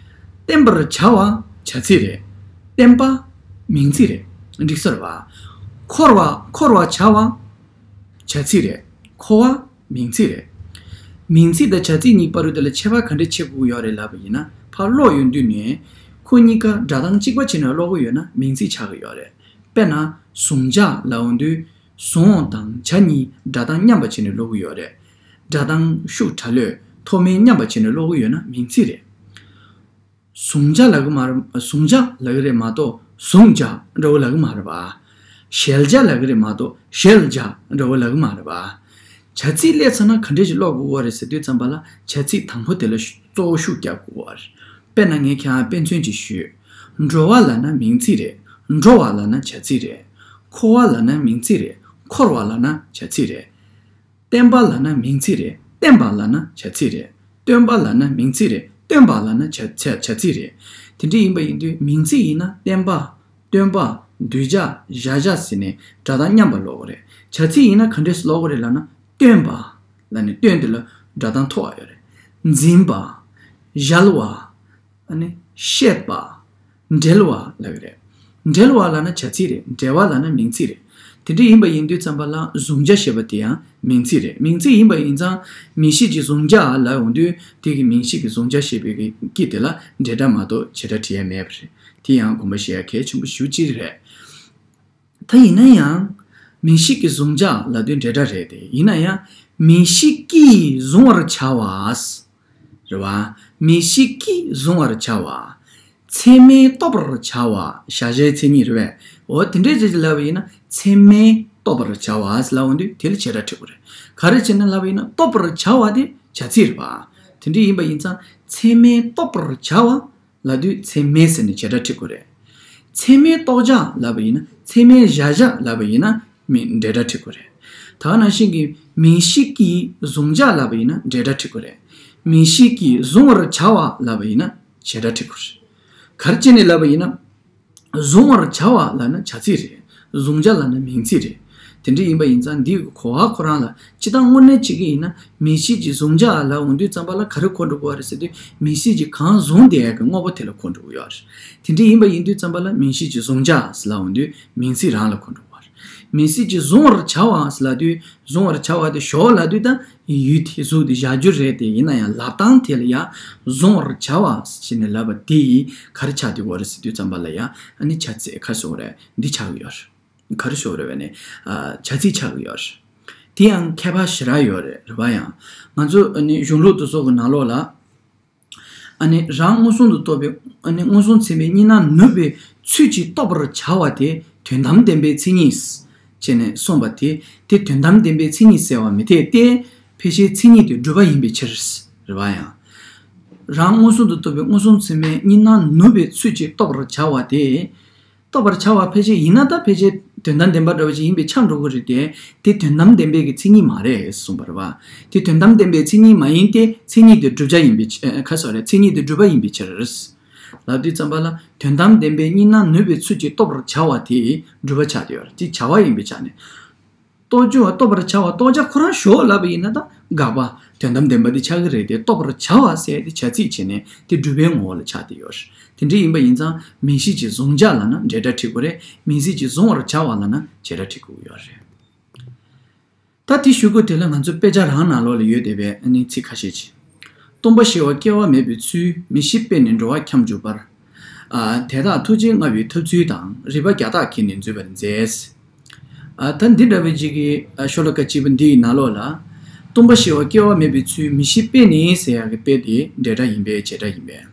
བསྟན་པར་བྱ་བ་བྱ་ཚིག་རེད། བསྟན་པ་མིང་ཚིག་རེད། འགྲིག་ས་རེད་པ། འཁོར་བ་འཁོར་བར་བྱ་བ་བྱ་ཚིག་རེད། འཁོར་བ་མིང་ཚིག་རེད། མིང་ཚིག་དང་བྱ་ཚིག་གཉིས་བར་དུ་དེ་ལ་ཁྱད་པར་ག་འདྲ་ཕྱེ་དགོས་ཡོད་རེད་ལབ་པ་ཡིན་ན། ཕར་ཀློག་ཡོང་དུས་ནས་ཁོ་གཉིས་ཀ་སྒྲ་གདངས་གཅིག་པ་བྱས་ནས་ཀློག་གི་ཡོད་ན་མིང་ཚིག་ཆགས་ཀྱི་ཡོད་རེད། དཔེར་ན་གཟུང་བྱ་ལབ་ཡོང་དུས། གཟུང་དང་བྱ་གཉིས་སྒྲ་གདངས་མཉམ་པ་བྱས་ནས་ཀློག་གི་ཡོད་རེད། སྒྲ་གདངས་ཤུགས་ཕྲ་ལོས་མཐོ་དམན་མཉམ་པ་བྱས་ནས་ཀློག་གི་ཡོད་ན་མིང་ཚིག་རེད། གཟུང་བྱ་ལབ་གི་མ་རེད། གཟུང་བྱ་ལབ་གི་རེད་མ་གཏོགས་གཟུང་བྱ་འདྲ་བོ་ལབ་གི་མ་རེད་པ། ཞལ་བྱ་ལབ་གི་རེད་མ་གཏོགས་ཞལ་བྱ་འདྲ་བོ་ལབ་གི་མ་རེད་པ། བྱ་ཚིག་སླེབས་ཚར་ན་ག་འདྲ་ཞིག་ཀློག་དགོས་པ་རེད་ཟེར་དུས་ཙམ་པ་ལ། བྱ་ཚིག་དང་པོ་དེ་ལ་ཤུ་གཙོ་བོ་ཤུགས་རྒྱག་དགོས་པ་རེད། དཔེར་ན་ངས་ཁྱེད་རང་དཔེ་མཚོན་ཅིག་ཞུས། འགྲོ་བ་ལབ་ན་མིང་ཚིག་རེད། འགྲོ་བ་ལབ་ན་བྱ་ཚིག་རེད། འཁོར་བ་ལབ་ན་མིང་ཚིག་རེད། འཁོར་བ་ལབ་ན་བྱ་ཚིག་རེད། བསྟན་པ་ལབ་ན་མིང་ཚིག་རེད། བསྟན་པ་ལབ་ན་བྱ་ཚིག་རེད། སྟོན་པ་ལབ་ན་མིང་ཚིག་རེད། སྟོན་པ་ལབ་ན་བྱ་བྱ་བྱ་ཚིག་རེད། དེ་འདྲ་ཡིན་པ་ཡིན་དུས་མིང་ཚིག་ཡིན་ན་བསྟན་པ། སྟོན་པ། གདུལ་བྱ། བཞག་བྱ་ཟེར་ནས་སྒྲ་གདངས་མཉམ་པ་ཀློག་གི་རེད། བྱ་ཚིག་ཡིན་ན་ག་འདྲས་སེ་ཀློག་གི་རེད་ལབ་ན། སྟོན་པ་ལབ་ནས་སྟོན་དེ་ལ་སྒྲ་གདངས་མཐོ་བ་ཡོད་རེད། འཛིན་པ། གཞལ་བ། ཨ་ནི་བཤད་པ། འབྲེལ་བ་ལབ་ཀྱི་རེད། འབྲེལ་བ་ལབ་ན་བྱ་ཚིག་རེད། འབྲེལ་བ་ལབ་ན་མིང་ཚིག་རེད། དེ་འདྲ་ཡིན་པ་ཡིན་དུས་ཙམ་པ་ལ་གཟུང་བྱ་ཞེས་པ་དེ་ཡང་མིང་ཚིག་རེད། མིང་ཚིག་ཡིན་པ་ཡིན་ཙང་མིང་གཞི་གཅིག་གཟུང་བྱ་ལབ་ཡོང་དུས། དེ་གི་མིང་གཞི་གི་གཟུང་བྱ་ཞེས་པའི་གི་ཀྱི་དེ་ལ་འབྲེལ་སྒྲ་མ་གཏོགས་བྱེད་སྒྲ་བྲི་ཡ་མེད་པ་རེད། དེ་ཡང་དགོངས་པ་བཞེས་ཡ་གལ་ཆེན་པོ་ཞེ་པོ་ཅིག་རེད། ད་ཡིན་ན་ཡང་། མིང་གཞི་གི་གཟུང་བྱ་ལབ་དུས་འབྲེལ་སྒྲ་རེད་དེ། ཡིན་ན་ཡང་། མིང་གཞི་ཀྱིས་གཟུང་བར་བྱ་བ། རེད་བ། མིང་གཞི་ཀྱིས་གཟུང་བར་བྱ་བ། ཚད་མས་རྟོགས་པར་བྱ་བ། བྱ་བྱེད་མཚན་ཉིད་རེད་པས། འོ་དེ་འདྲའི་རྗེས་ཀྱི་ལབ་པ་ཡིན་ན་ཚད་མས་རྟོགས་པར་བྱ་བ་ཟེར་ལབ་འོང་དུས་དེ་ལ་བྱེད་སྒྲ་བྲི་དགོས་རེད། ག་རེ་བྱས་ན་ལབ་པ་ཡིན་ན་རྟོགས་པར་བྱ་བ་དེ་བྱ་ཚིག་རེད་པ། དེ་འདྲ་ཡིན་པ་ཡིན་ཙང་ཚད་མས་རྟོགས་པར་བྱ་བ་ལབ་དུས་ཚད་མས་ཟེར་ནས་བྱེད་སྒྲ་བྲི་དགོས་རེད། ཚད་མས་རྟོགས་བྱ་ལབ་པ་ཡིན་ན། ཚད་མས་བཞག་བྱ་ལབ་པ་ཡིན་ན་མི་འབྲེལ་སྒྲ་བྲི་དགོས་རེད། ད་ག་ནང་བཞིན་གྱི་མིང་གཞི་ཀྱིས་གཟུང་བྱ་ལབ་པ་ཡིན་ན་འབྲེལ་སྒྲ་བྲི་དགོས་རེད། མིང་གཞི་ཀྱིས་གཟུང་བར་བྱ་བ་ལབ་པ་ཡིན་ན་བྱེད་སྒྲ་བྲི་དགོས་རེད། ག་རེ་བྱས་ནས་ལབ་པ་ཡིན་ན། གཟུང་བར་བྱ་བ་ལབ་ན་བྱ་ཚིག་རེད། གཟུང་བྱ་ལབ་ན་མིང་ཚིག་རེད། དེ་འདྲ་ཡིན་པ་ཡིན་ཙང་འདིའི་གོ་བ་ཁོ་རང་ལ་སྤྱིར་བཏང་དངོས་གནས་བྱེད་ཀྱི་ཡིན་ན། མིང་གཞི་གཅིག་གཟུང་བྱ་ལབ་འོང་དུས་ཙམ་པ་ལ་ག་རེ་གོ་འགྲོ་གི་ཡོད་རེད་ཟེར་དུས། མིང་གཞི་གཅིག་གང་གཟུང་བསྡད་ཡག་གི་དངོས་པོ་དེ་ལ་གོ་འགྲོ་གི་ཡོད་རེད། དེ་འདྲ་ཡིན་པ་ཡིན་དུས་ཙམ་པ་ལ་མིང་གཞི་གཅིག་གཟུང་བྱ་ཟེར་ལབ་འོང་དུས་མིང་ཚིག་རང་ལ་གོ་འགྲོ་གི་ཡོད་རེད། མིང་གཞི་གཅིག་གཟུང་བར་བྱ་བ་ཟེར་ལབ་དུས། གཟུང་བར་བྱ་བ་དེ་ཞོག་ལབ་དུས་ད་ཡུལ་དེ་གཟུགས་དེ་བཞག་རྒྱུ་རེད་དེ། ཡིན་ན་ཡང་ལབ་སྟངས་དེ་ལ་ཡང་གཟུང་བར་བྱ་བ་ཟེར་ནས་ལབ་པ་དེ་ཡིས་ག་རེ་ཆགས་བསྡད་ཡོད་རེད་ཟེར་དུས་ཙམ་པ་ལ་ཡང་ཨ་ནི་བྱ་ཚིག་ག་རེ་ཟེར་དགོས་རེད། འདི་ཆགས་ཀྱི་ཡོད་རེད། ག་རེ་ཟེར་དགོས་རེད་པས་ནི། ཨ། བྱ་ཚིག་ཆགས་ཀྱི་ཡོད་རེད། དེ་ཡང་ཁྱད་པར་ཞེ་དྲག་ཡོད་རེད། རེད་པ། ཡང་ང་ཚོ་ཨ་ནི་གཞུང་ལུགས་དེ་ཚོ་གི་ནང་ལོགས་ལ། ཨ་ནི་རང་མངོན་སུམ་དུ་རྟོགས་པའི། ཨ་ནི་མངོན་སུམ་ཚད་མའི་གཉིས་སྣང་ནུབ་པའི་ཚུལ་གྱིས་རྟོགས་པར་བྱ་བ་དེ་དོན་དམ་བདེན་པའི་མཚན་ཉིད། ཅེས་ནས་གསུངས་པ་དེ། དེ་དོན་དམ་བདེན་པའི་མཚན་ཉིད་ཟེར་བ་མི་འཐད་དེ། ཕལ་ཆེར་མཚན་ཉིད་དེ་སྒྲུབ་པ་ཡིན་པའི་ཕྱིར། རེད་པ། ཡང་ རང་མངོན་སུམ་དུ་རྟོགས་པའི་མངོན་སུམ་ཚད་མས་གཉིས་སྣང་ནུབ་པའི་ཚུལ་གྱིས་རྟོགས་པར་བྱ་བ་དེ། རྟོགས་པར་བྱ་བ་ཕལ་ཆེར་ཡིན་ན་ད་ཕལ་ཆེར་དོན་དམ་བདེན་པ་འདྲ་བ་ཅིག་ཡིན་པས་ཆགས་འགྲོ་གི་རེད་དེ། དེ་དོན་དམ་བདེན་པའི་གི་མཚན་ཉིད་མ་རེད་གསུངས་པ་རེད་བ། དེ་དོན་དམ་བདེན་པའི་མཚན་ཉིད་མ་ཡིན་ཏེ་མཚན་ཉིད་དེ་བསྒྲུབ་བྱ་ཡིན་པའི་ཕྱིར། ཁ་སོ་རེད། མཚན་ཉིད་དེ་སྒྲུབ་པ་ཡིན་པའི་ཕྱིར། ལབ་དུས་ཙམ་པ་ལ་དོན་དམ་བདེན་པའི་གཉིས་སྣང་ནུབ་པའི་ཚུལ་གྱིས་རྟོགས་པར་བྱ་བ་དེ་སྒྲུབ་པ་ཆགས་བསྡད་ཡོད་རེད། དེ་བྱ་བ་ཡིན་པའི་ཆ་ནས། རྟོགས་བྱ་བ་རྟོགས་པར་བྱ་བ་རྟོགས་བྱ་ཁོ་རང་ཞོག་ལབ་པ་ཡིན་ན་ད་དགག་པ་དོན་དམ་བདེན་པ་འདི་ཆགས་ཀྱི་རེད་དེ། རྟོགས་པར་བྱ་བ་ཟེར་དེ་བྱ་ཚིག་བྱས་ནས་དེ་སྒྲུབ་པའི་ངོ་བོ་ལ་ཆགས་བསྡད་ཡོད་རེད། དེ་འདྲ་ཡིན་པ་ཡིན་ཙང་མིང་གཞི་གཅིག་བཟུང་བྱ་ལབ་ན་འབྲེལ་སྒྲ་འབྲི་དགོས་རེད། མིང་ཚིག་གཅིག་བཟུང་བར་བྱ་བ་ལབ་ན་བྱེད་སྒྲ་འབྲི་དགོས་ཡོད་རེད། ད་དེ་ཞུ་སྒོ་དེ་ལ་ང་ཚོ་དཔེ་ཆ་རང་ནང་ལོགས་ལ་ཡོད་བསྡད་པའི་ཨ་ནི་ཚིག་ཁ་ཤས་ཅིག་སྟོང་པ་ཞི་བ་སྐྱེ་བ་མེད་པའི་ཚུལ། མིང་གཞི་དཔེ་ནི་འགྲོ་བ་འཁྱམས་འཇུག་པར། ཨ། དེ་དག་ཐུགས་རྗེ་མངའ་བའི་ཐབས་ཚུལ་དང་། རིགས་པ་བརྒྱ་རྟགས་ཀྱིས་ནི་འཛུད་པར་མཛད། ཨ། ད་འདི་འདྲ་བའི་ཅིག་གི་ཨ་ཤོ་ལོ་ཀ་གཅིག་པ་འདིའི་ནང་ལོགས་ལ། སྟོང་པ་ཞི་བ་སྐྱེ་བ་མེད་པའི་ཚུལ། མིང་གཞི་དཔེ་ནི་ཟེར་ཡག་གི་དཔེ་དེ་འབྲེལ་སྒྲ་ཡིན་པས་བྱེད་སྒྲ་ཡིན་པས།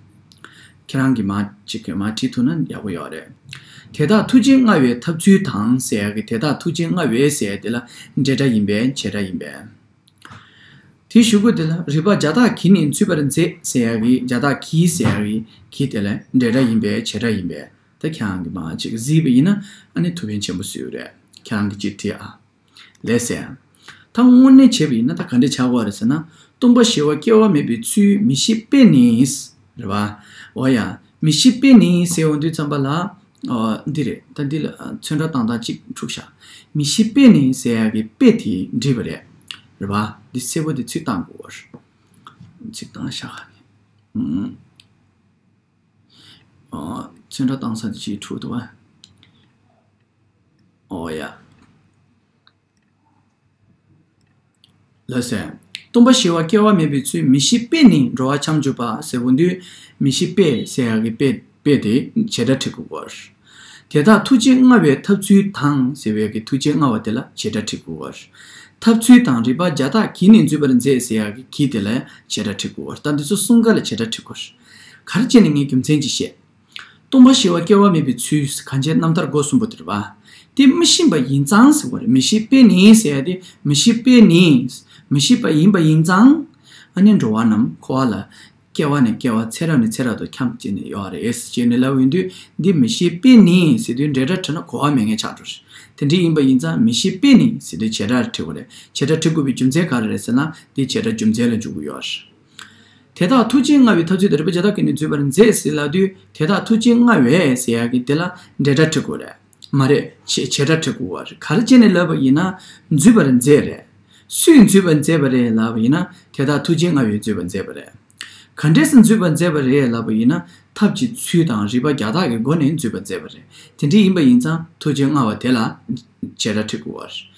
ཁྱེད་རང་གིས་མར་ཅིག་གི་མར་བྲིས་ཐུབ་ན་ཡག་པོ་ཡོད་རེད། དེ་དག་ཐུགས་རྗེ་མངའ་བའི་ཐབས་ཚུལ་དང་ཟེར་ཡག་གི་དེ་དག་ཐུགས་རྗེ་མངའ་བའི་ཟེར་ཡག་དེ་ལ་འབྲེལ་སྒྲ་ཡིན་པས་བྱེད་སྒྲ་ཡིན་པས། དེའི་གཞུག་གུ་དེ་ལ་རིགས་པ་བརྒྱ་རྟགས་ཀྱིས་ནི་འཛུད་པར་མཛད་ཟེར་ཡག་གི་བརྒྱ་རྟགས་ཀྱིས་ཟེར་ཡག་གི་གིས་དེ་ལ་འབྲེལ་སྒྲ་ཡིན་པས་བྱེད་སྒྲ་ཡིན་པས། ད་ཁྱེད་རང་གིས་མར་ཅིག་གཟིགས་པ་ཡིན་ན་ཨ་ནི་ཐུགས་ཕན་ཆེན་པོ་གསོས་ཡོད་རེད། ཁྱེད་རང་གིས་ཅིག་བྲིས་ཨ། ལགས་སེ། ད་དངོས་གནས་བྱས་པ་ཡིན་ན་ད་ག་འདྲ་ཆགས་ཀྱི་ཡོད་རེད་ཟེར་ན། སྟོང་པ་ཞི་བ་སྐྱེ་བ་མེད་པའི་ཚུལ། མིང་གཞི་དཔེ་ནི། རེད་བ། འོ་ཡ། མིང་གཞི་དཔེ་ནི་ཟེར་འོང་དུས་ཙམ་པ་ལ། ཨོ། འདི་རེད། ད་འདི་ལ་ཚོན་ཁྲ་བཏང་སྟངས་གཅིག་འཁྲུགས་ཤག་མིང་གཞི་དཔེ་ནི་ཟེར་ཡག་གི་དཔེ་དེ་འབྲི་བ་རེད། རེད་བ། འདི་གསལ་པོ་དེ་ཚིག་བཏང་དགོས་པ་རེད། ཚིག་བཏང་ཤག་ཨུམ། ཨོ། ཚོན་ཁྲ་བཏང་ས་དེ་གཅིག་འཁྲུགས་འདུག་བ། ཨོ་ཡ། ལགས་སེ། སྟོང་པ་ཞི་བ་སྐྱེ་བ་མེད་པའི་ཚུལ། མིང་གཞི་དཔེ་ནི་འགྲོ་བ་འཁྱམས་འཇུག་པ་ཟེར་འོང་དུས། མིང་གཞི་དཔེ་ཟེར་ཡག་གི་དཔེ་དཔེ་དེ་བྱེད་སྒྲ་འབྲི་དགོས་པ་རེད། དེ་དག་ཐུགས་རྗེ་མངའ་བའི་ཐབས་ཚུལ་དང་ཟེར་བའི་གི་ཐུགས་རྗེ་མངའ་བ་དེ་ལ་བྱེད་སྒྲ་འབྲི་དགོས་པ་རེད། ཐབས་ཚུལ་དང་རིགས་པ་བརྒྱ་རྟགས་ཀྱིས་ནི་འཛུད་པར་མཛད་ཟེར་ཡག་གི་གིས་དེ་ལ་བྱེད་སྒྲ་འབྲི་དགོས་པ་རེད། ད་འདི་ཚོ་གསུམ་ཀ་ལ་བྱེད་སྒྲ་འབྲི་དགོས་རེད། ག་རེ་བྱས་ནས་ངས་རྒྱུ་མཚན་ཅིག་བཤད། སྟོང་པ་ཞི་བ་སྐྱེ་བ་མེད་པའི་ཚུལ། གང་བྱས་རྣམ་ཐར་སྒོ་གསུམ་པོ་དེ་རེད་བ། དེ་མི་ཤེས་པ་ཡིན་ཙང་ཟེར་བ་རེད། མིང་གཞི་དཔེ་ནི་ཟེར་ཡ་དེ་མིང་གཞི་དཔེ་ནི། མི་ཤེས་པ་ཡིན་པ་ཡིན་ཙང་། ཨ་ནི་འགྲོ་བ་རྣམས་འཁོར་བ་ལ། སྐྱེ་བ་ནས་སྐྱེ་བ་ཚེ་རབས་ནས་ཚེ་རབས་དུ་འཁྱམས་བྱས་ནས་ཡོད་རེད་ཅེས་ནས་ལབ་ཡོང་དུས། འདི་མིང་གཞི་དཔེ་ནི་ཟེར་དུས་འབྲེལ་སྒྲ་བྲིས་ན་གོ་བ་མེད་མཁན་ཆགས་འགྲོ་རེད། དེ་འདྲ་ཡིན་པ་ཡིན་ཙང་མིང་གཞི་དཔེ་ནི་ཟེར་དུས་བྱེད་སྒྲ་བྲི་དགོས་རེད། བྱེད་སྒྲ་བྲི་དགོས་པའི་རྒྱུ་མཚན་ག་རེ་རེད་ཟེར་ན། འདི་བྱེད་སྒྲ་རྒྱུ་མཚན་ལ་འཇུག་གི་ཡོད་རེད། དེ་དག་ཐུགས་རྗེ་མངའ་བའི་ཐབས་ཚུལ་དང་། རིགས་པ་བརྒྱ་རྟགས་ཀྱིས་ནི་འཛུད་པར་མཛད་ཟེར་ལབ་དུས། དེ་དག་ཐུགས་རྗེ་མངའ་བས་ཟེར་ཡག་གི་དེ་ལ་འབྲེལ་སྒྲ་བྲི་དགོས་རེད། མ་རེད། བྱེད་བྱེད་སྒྲ་བྲི་དགོས་པ་རེད། ག་རེ་བྱས་ནས་ལབ་པ་ཡིན་ན། འཛུད་པར་མཛད་རེད། སུས་འཛུད་པར་མཛད་པ་རེད་ལབ་པ་ཡིན་ན། དེ་དག་ཐུགས་རྗེ་མངའ་བས་འཛུད་པར་མཛད་པ་རེད། ག་འདྲས་སེ་འཛུད་པར་མཛད་པ་རེད་ལབ་པ་ཡིན་ན། ཐབས་ཀྱི་ཚུལ་དང་རིགས་པ་བརྒྱ་རྟགས་ཀྱི་སྒོ་ནས་འཛུད་པར་མཛད་པ་རེད། དེ་འདྲ་ཡིན་པ་ཡིན་ཙང་ཐུགས་རྗེ་མངའ་བ་དེ་ལ་བྱེད་སྒྲ་བྲི་དགོས་པ་རེད།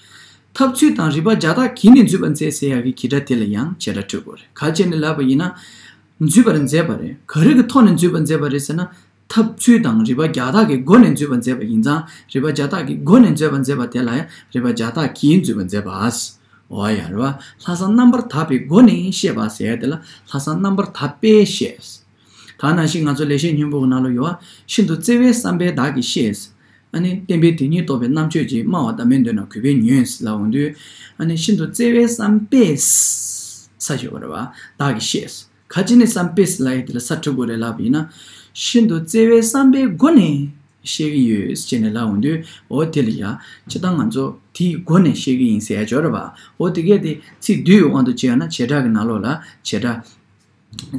ཐབས་ཚུལ་དང་རིགས་པ་བརྒྱ་རྟགས་ཀྱིས་ནི་འཛུད་པར་མཛད་ཟེར་ཡག་གི་གི་སྒྲ་དེ་ལ་ཡང་བྱེད་སྒྲ་འབྲི་དགོས་རེད། ག་རེ་བྱས་ནས་ལབ་པ་ཡིན་ན། འཛུད་པར་མཛད་པ་རེད། ག་རེ་གི་ཐོག་ནས་འཛུད་པར་མཛད་པ་རེད་ཟེར་ན། ཐབས་ཚུལ་དང་རིགས་པ་བརྒྱ་རྟགས་ཀྱི་སྒོ་ནས་འཛུད་པར་མཛད་པ་ཡིན་ཙང་། རིགས་པ་བརྒྱ་རྟགས་ཀྱི་སྒོ་ནས་འཛུད་པར་མཛད་པ་དེ་ལ་ཡང་རིགས་པ་བརྒྱ་རྟགས་ཀྱིས་འཛུད་པར་མཛད་པ། འོ་ཡ་རེད་བ། ལྷག་བསམ་རྣམ་པར་དག་པའི་སྒོ་ནས་བཤད་པ་ཟེར་ཡ་དེ་ལ་ལྷག་བསམ་རྣམ་པར་དག་པས་བཤད། ད་ནང་བཞིན་ང་ཚོ་ལེགས་བཤད་སྙིང་པོ་གི་ནང་ལ་ཡོད་བ། ཤིན་ཏུ་བརྩེ་བས་བསམ་པས་བདག་གིས་ཤེས། ཨ་ནི་བསྟན་པའི་དོན་ཉིད་རྟོགས་པའི་རྣམ་དཔྱོད་ཀྱིས། སྨྲ་བ་ཟླ་མེད་འདོད་ན་གུས་པས་ཉོན་ལབ་འོང་དུས། ཨ་ནི་ཤིན་ཏུ་བརྩེ་བས་བསམ་པས། ས་ཞོག་རེད་བ། བདག་གིས་ཤེས། ག་ཅི་ནས་བསམ་པས་ལབ་ཡ་དེ་ལ་ས་འབྲི་དགོས་རེད་ལབ་པ་ཡིན་ན། ཤིན་ཏུ་བརྩེ་བས་བསམ་པའི་སྒོ་ནས་ཤེས་ཀྱི་ཡོད་ཅེས་ནས་ལབ་འོང་དུས། འོ་དེ་ལ་ཡ། སྤྱིར་བཏང་ང་ཚོ་དེའི་སྒོ་ནས་ཤེས་ཀྱི་ཡིན་ཟེར་ཡ་ཅིག་ཡོད་རེད་བ། འོ་དེ་གས་དེ་ཚིག་བསྡུས་ཡོད་དབང་དུ་བྱས་ཡོད་ན་བྱེད་སྒྲ་གི་ནང་ལོགས་ལ་བྱེད་སྒྲ།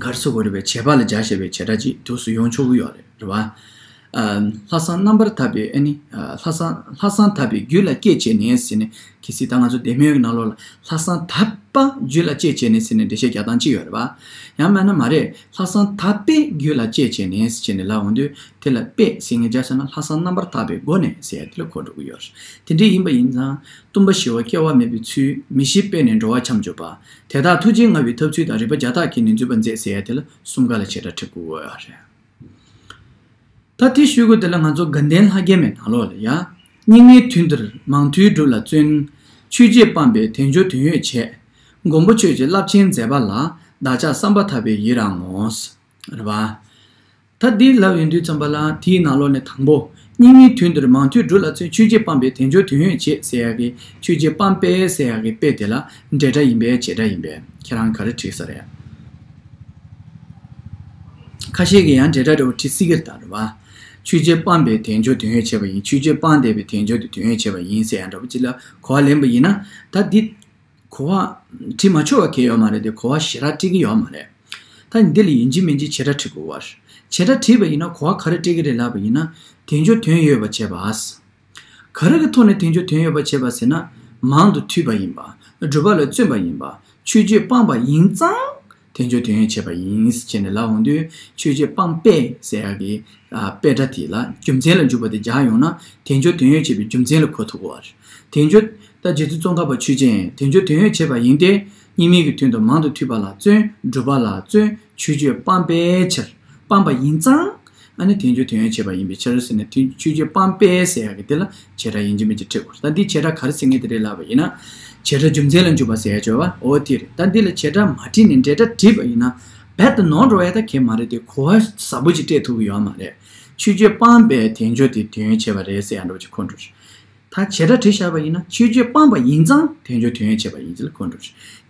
ག་རེ་ཟེར་དགོས་རེད་པས། བྱེད་པ་ལ་སྦྱར་བྱས་པའི་བྱེད་སྒྲ་ཅིག་འདུག་སེ་ཡོང་ཆོག་གི་ཡོད་རེད། རེད་བ། ཨ། ལྷག་བསམ་རྣམ་པར་དག་པའི་ཨ་ནི། ཨ། ལྷག་བསམ་ལྷག་བསམ་དག་པའི་རྒྱུད་ལ་སྐྱེས་བྱས་ནས་ཟེར་ནས། གལ་སྲིད་ད་ང་ཚོ་སྡེ་སྨོན་གྱི་ནང་ལོགས་ལ་ལྷག་བསམ་དག་པ་རྒྱུད་ལ་སྐྱེས་བྱས་ནས་ཟེར་ནས་འགྲེལ་བཤད་རྒྱག་སྟངས་གཅིག་ཡོད་རེད་བ། ཡང་མིན་ན་མ་རེད། ལྷག་བསམ་དག་པའི་རྒྱུད་ལ་སྐྱེས་བྱས་ནས་ཟེར་ནས་ལབ་འོང་དུས། དེ་ལ་པས་ཟེར་མཁན་སྦྱར་ཟེར་ན་ལྷག་བསམ་རྣམ་པར་དག་པའི་སྒོ་ནས་ཟེར་ཡ་དེ་ལ་གོ་འགྲོ་གི་ཡོད་རེད། དེ་འདྲ་ཡིན་པ་ཡིན་ཙང་། སྟོང་པ་ཞི་བ་སྐྱེ་བ་མེད་པའི་ཚུལ། མིང་གཞི་དཔེ་ནི་འགྲོ་བ་འཁྱམས་འཇུག་པ། དེ་དག་ཐུགས་རྗེ་མངའ་བའི་ཐབས་ཚུལ་དང་། རིགས་པ་བརྒྱ་རྟགས་ཀྱིས་ནི་འཛུད་པར་མཛད་ཟེར་ཡ་དེ་ལ་གསུམ་ཀ་ལ་བྱེད་སྒྲ་འབྲི་དགོས་ཡོད་རེད། ད་དེ་ཞུ་དགོས་དེ་ལ་ང་ཚོ་དགའ་ལྡན་ལྷ་རྒྱལ་མའི་ནང་ལོགས་ལ་ཡ། སྙིགས་མའི་དུས་འདིར་མང་ཐོས་སྒྲུབ་ལ་བརྩོན། ཆོས་བརྒྱད་སྤངས་པས་དལ་འབྱོར་དོན་ཡོད་བྱེད། མགོན་པོ་ཁྱོད་ཀྱི་རླབས་ཆེན་མཛད་པ་ལ། བདག་ཅག་བསམ་པ་ཐག་པས་ཡི་རང་ངོ་། རེད་བ། ད་འདི་ལབ་ཡོང་དུས་ཙམ་པ་ལ་དེའི་ནང་ལོགས་ནས་དང་པོ། སྙིགས་མའི་དུས་འདིར་མང་ཐོས་སྒྲུབ་ལ་བརྩོན། ཆོས་བརྒྱད་སྤངས་པས་དལ་འབྱོར་དོན་ཡོད་བྱེད་ཟེར་ཡ་གི་ཆོས་བརྒྱད་སྤངས་པས་ཟེར་ཡ་གི་པས་དེ་ལ་འབྲེལ་སྒྲ་ཡིན་པས་བྱེད་སྒྲ་ཡིན་པས། ཁྱེད་རང་ག་རེ་བྲིས་ས་རེད། ཁ་ཤས་ཀྱིས་ཡང་འབྲེལ་སྒྲ་འདྲ་བོ་བྲིས་སྲིད་ཀྱི་རེད་ད། རེད་བ། ཆོས་བརྒྱད་སྤངས་པས་དལ་འབྱོར་དོན་ཡོད་བྱས་པ་ཡིན། ཆོས་བརྒྱད་སྤངས་བསྡད་པས་དལ་འབྱོར་དེ་དོན་ཡོད་བྱས་པ་ཡིན་ཟེར་ཡང་འདྲ་བོ་ཅིག་ལ་གོ་བ་ལེན་པ་ཡིན་ན། ད་འདི་གོ་བ་བྲིས་མ་ཆོག་པ་གང་ཡང་ཡོད་མ་རེད་དེ། གོ་བ་ཞེ་དྲག་སྤྲད་ཀྱི་ཡོད་མ་རེད། ད་འདི་ལ་ཡིན་གཅིག་མིན་གཅིག་བྱེད་སྒྲ་བྲིས་དགོས་པ་རེད། བྱེད་སྒྲ་བྲིས་པ་ཡིན་ན་གོ་བ་ག་རེ་སྤྲད་ཀྱི་རེད་ལབ་པ་ཡིན་ན། དལ་འབྱོར་དོན་ཡོད་པར་བྱེད་པ། ག་རེ་གི་ཐོག་ནས་དལ་འབྱོར་དོན་ཡོད་པར་བྱེད་པ་ཟེར་ན། མང་དུ་ཐོས་པ་ཡིན་པ། སྒྲུབ་པ་ལ་བརྩོན་པ་ཡིན་པ། ཆོས་སྤྱོད་སྤངས་པ་ཡིན་ཙང་དལ་འབྱོར་དོན་ཡོད་བྱེད་པ་ཡིན་ཟེར་ནས་ལབ་འོང་དུས། ཆོས་སྤྱོད་སྤངས་པས་ཟེར་ཡག་གི་ཨ་པས་སྒྲ་དེ་ལ་རྒྱུ་མཚན་ལ་འཇུག་པ་དེ་སྦྱར་ཡོང་ན། དལ་འབྱོར་དོན་ཡོད་བྱེད་པའི་རྒྱུ་མཚན་ལ་གོ་ཐུབ་ཀྱི་ཡོད་རེད། དལ་འབྱོར། ད་རྗེ་བཙུན་ཙོང་ཁ་པ་ཆོས་རྗེ་ཡིན། དལ་འབྱོར་དོན་ཡོད་བྱེད་པ་ཡིན་ཏེ། གཉིས་མེད་ཀྱི་དོན་དུ་མང་དུ་ཐོས་པ་ལ་བརྩོན། སྒྲུབ་པ་ལ་བརྩོན། ཆོས་སྤྱོད་སྤངས་པའི་ཕྱིར། སྤངས་པ་ཡིན་ཙང་། ཨ་ནི་དལ་འབྱོར་དོན་ཡོད་བྱེད་པ་ཡིན་པའི་ཕྱིར་ཟེར་ནས། དེ་ཆོས་སྤྱོད་སྤངས་པས་ཟེར་ཡག་གི་དེ་ལ་བྱེད་སྒྲ་ཡིན་གཅིག་མིན་གཅིག་བྲིས་དགོས། ད་འདི་བྱེད་སྒྲ་ག་རེ་ཟེར་མཁན་དེ་རེད་ལབ་པ་ཡིན་ན། བྱེད་སྒྲ་རྒྱུ་མཚན་ལ་འཇུག་པ་ཟེར་ཡག་བྱེད་པ་འོ་དེ་རེད། ད་འདི་ལ་བྱེད་སྒྲ་མ་བྲིས་ནས་འབྲེལ་སྒྲ་བྲིས་པ་ཡིན་ན། རྦད་དེ་ནོར་འགྲོ་ཡག་ད་གང་ཡང་མ་རེད་དེ། གོ་བ་ཟབ་པོ་ཅིག་སྤྲད་ཐུབ་ཀྱི་ཡོད་མ་རེད། ཆོས་སྤྱོད་སྤངས་པས་དལ་འབྱོར་དེ་དོན་ཡོད་བྱེད་པ་རེད་ཟེར་ཡག་འདྲ་བོ་ཅིག་གོ་འགྲོ། ད་བྱེད་སྒྲ་བྲིས་བཞག་པ་ཡིན་ན། ཆོས་སྤྱོད་སྤངས་པ་ཡིན་ཙང་དལ་འབྱོར་དོན་ཡོད་བྱེད་པ་ཡིན་ཅེས་ལ་གོ་འགྲོ།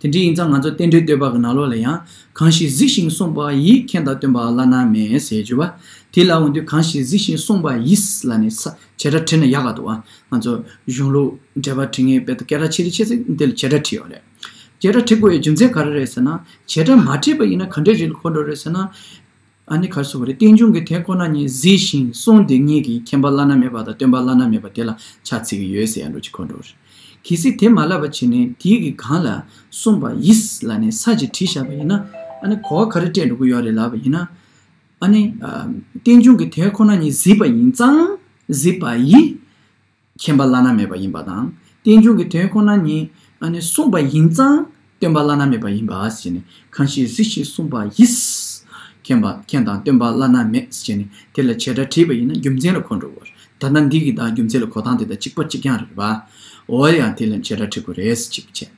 དེ་འདྲ་ཡིན་ཙང་ང་ཚོ་རྟེན་འབྲེལ་བསྟོད་པ་གི་ནང་ལོགས་ལ་ཡང་། གང་ཞིག་གཟིགས་ཤིང་གསུངས་པ་ཡིས། མཁྱེན་དང་སྟོན་པ་བླ་ན་མེད་ཟེར་གྱི་ཡོད་པ། དེ་ལ་འོང་དུས་གང་ཞིག་གཟིགས་ཤིང་གསུངས་པ་ཡིས་ལབ་ནས་ས་བྱེད་སྒྲ་བྲིས་ན་ཡག་ག་འདུག་ཨ། ང་ཚོ་གཞུང་ལུགས་འགྲེལ་པ་བྲིས་མཁན་དཔེ་ད་སྐད་གྲགས་ཆེ་རིགས་ཆེ་ཚིག་འདི་ལ་བྱེད་སྒྲ་བྲིས་ཡོད་རེད། བྱེད་སྒྲ་བྲིས་དགོས་ཡའི་རྒྱུ་མཚན་ག་རེ་རེད་ཟེར་ན། བྱེད་སྒྲ་མ་བྲིས་པ་ཡིན་ན་ག་འདྲས་ཞིག་ལ་གོ་འགྲོ་རེད་ཟེར་ན། ཨ་ནི་ག་རེ་ཟེར་དགོས་རེད། རྟེན་འབྱུང་གི་དོན་ཁོ་ན་ཉིད་གཟིགས་ཤིང་གསུངས་དེ་ཉིད་ཀྱིས་མཁྱེན་པ་བླ་ན་མེད་པ་དང་སྟོན་པ་བླ་ན་མེད་པ་དེ་ལ་ཕྱག་འཚལ་གྱི་ཡོད་ཟེར་ཡག་འདྲ་བོ་ཅིག་གོ་འགྲོ་རེད། གལ་སྲིད་དེ་མ་ལབ་པ་བྱས་ནས་དེའི་གི་སྒང་ལ་གསུངས་པ་ཡིས་ལབ་ནས་ས་ཅིག་བྲིས་བཞག་པ་ཡིན་ན། ཨ་ནི་གོ་བ་ག་རེ་སྤྲད་འགྲོ་གི་ཡོད་རེད་ལབ་པ་ཡིན་ན། ཨ་ནི་ཨ་རྟེན་འབྱུང་གི་དོན་ཁོ་ན་ཉིད་གཟིགས་པ་ཡིན་ཙང་། གཟིགས་པ་ཡིས། མཁྱེན་པ་བླ་ན་མེད་པ་ཡིན་པ་དང་། རྟེན་འབྱུང་གི་དོན་ཁོ་ན་ཉིད་ཨ་ནི་གསུངས་པ་ཡིན་ཙང་སྟོན་པ་བླ་ན་མེད་པ་ཡིན་པ་ཟེར་ནས། གང་ཞིག་གཟིགས་ཤིང་གསུངས་པ་ཡིས། མཁྱེན་པ། མཁྱེན་དང་སྟོན་པ་བླ་ན་མེད་ཟེར་ནས་དེ་ལ་བྱེད་སྒྲ་བྲིས་པ་ཡིན་ན་རྒྱུ་མཚན་ལ་གོ་འགྲོ་གི་ཡོད་རེད། ད་ལྟ་འདི་གི་ད་རྒྱུ་མཚན་ལ་གོ་སྟངས་དེ་དང་གཅིག་པ་གཅིག་རྐྱང་རེད་པ། འོ་ཡང་དེ་ལ་བྱེད་སྒྲ་བྲིས་དགོས་རེད་ཟེར་གཅིག་བྱས།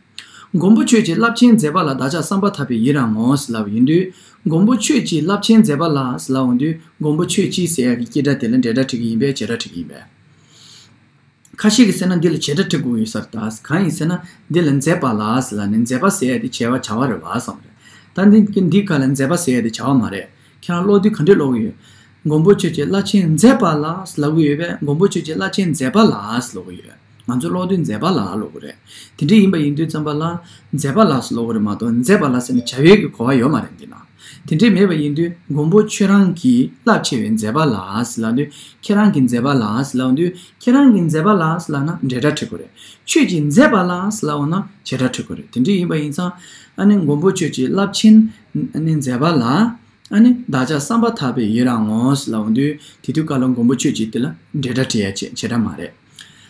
མགོན་པོ་ཁྱོད་ཀྱི་རླབས་ཆེན་མཛད་པ་ལ། བདག་ཅག་བསམ་པ་ཐག་པས་ཡི་རང་ངོ་ཟེར་ལབ་པ་ཡིན་དུས། མགོན་པོ་ཁྱོད་ཀྱི་རླབས་ཆེན་མཛད་པ་ལ་ཟེར་ལབ་འོང་དུས། མགོན་པོ་ཁྱོད་ཀྱི་ཟེར་ཡག་གི་སྐྱེ་སྒྲ་དེ་ལ་འབྲེལ་སྒྲ་བྲིས་ཀྱི་ཡིན་པས་བྱེད་སྒྲ་བྲིས་ཀྱི་ཡིན་པས། ཁ་ཤས་ཀྱིས་ཟེར་ན་འདི་ལ་བྱེད་སྒྲ་བྲི་དགོས་ཡོད་ས་རེད་ད། གང་ཡིན་ཟེར་ན། འདི་ལ་མཛད་པ་ལ་ཟེར་ལབ་ནས། མཛད་པ་ཟེར་ཡ་དེ་བྱ་བ་བྱ་བ་རེད་བ་བསམ་རེད། ད་འདི་འདི་ག་ལ་མཛད་པ་ཟེར་ཡ་དེ་བྱ་བ་མ་རེད། ཁྱེད་རང་ཀློག་དུས་ག་འདྲས་ཀློག་གི་ཡོད། མགོན་པོ་ཁྱོད་ཀྱི་རླབས་ཆེན་མཛད་པ་ལ་ཟེར་ལབ་གི་ཡོད་པས། མགོན་པོ་ཁྱོད་ཀྱི་རླབས་ཆེན་མཛད་པ་ལ་ཟེར་ལབ་གི་ཡོད། ང་ཚོ་ཀློག་དུས་མཛད་པ་ལ་ཀློག་གི་རེད། དེ་འདྲས་ཡིན་པ་ཡིན་དུས་ཙམ་པ་ལ། མཛད་པ་ལ་ཟེར་ལབ་གི་རེད་མ་གཏོགས། མཛད་པ་ལ་ཟེར་ནས་བྱ་བའི་གི་གོ་བ་ཡོད་མ་རེད་འདི་ན། དེ་འདྲས་མེད་པ་ཡིན་དུས། མགོན་པོ་ཁྱོད་རང་གི་རླབས་ཆེ་བའི་མཛད་པ་ལ་ཟེར་ལབ་དུས། ཁྱེད་རང་གི་མཛད་པ་ལ་ཟེར་ལབ་དུས། ཁྱེད་རང་གི་མཛད་པ་ལ་ཟེར་ལབ་ན་འབྲེལ་སྒྲ་བྲི་དགོས་རེད། ཁྱོད་ཀྱི་མཛད་པ་ལ་ཟེར་ལབ་འོང་ན་བྱེད་སྒྲ་བྲི་དགོས་རེད། དེ་འདྲས་ཡིན་པ་ཡིན་ཙང་། ཨ་ནི་མགོན་པོ་ཁྱོད་ཀྱི་རླབས་ཆེན་ཨ་ནི་མཛད་པ་ལ། ཨ་ནི་བདག་ཅག་བསམ་པ་ཐག་པས་ཡི་རང་ངོ་ཟེར་ལབ་འོང་དུས། དེ་དུས་སྐབས་ལ་མགོན་པོ་ཁྱོད་ཀྱི་དེ་ལ་འབྲེལ་སྒྲ་བྲི་ཡ་བྱེད་བྱེད་སྒྲ་མ་རེད།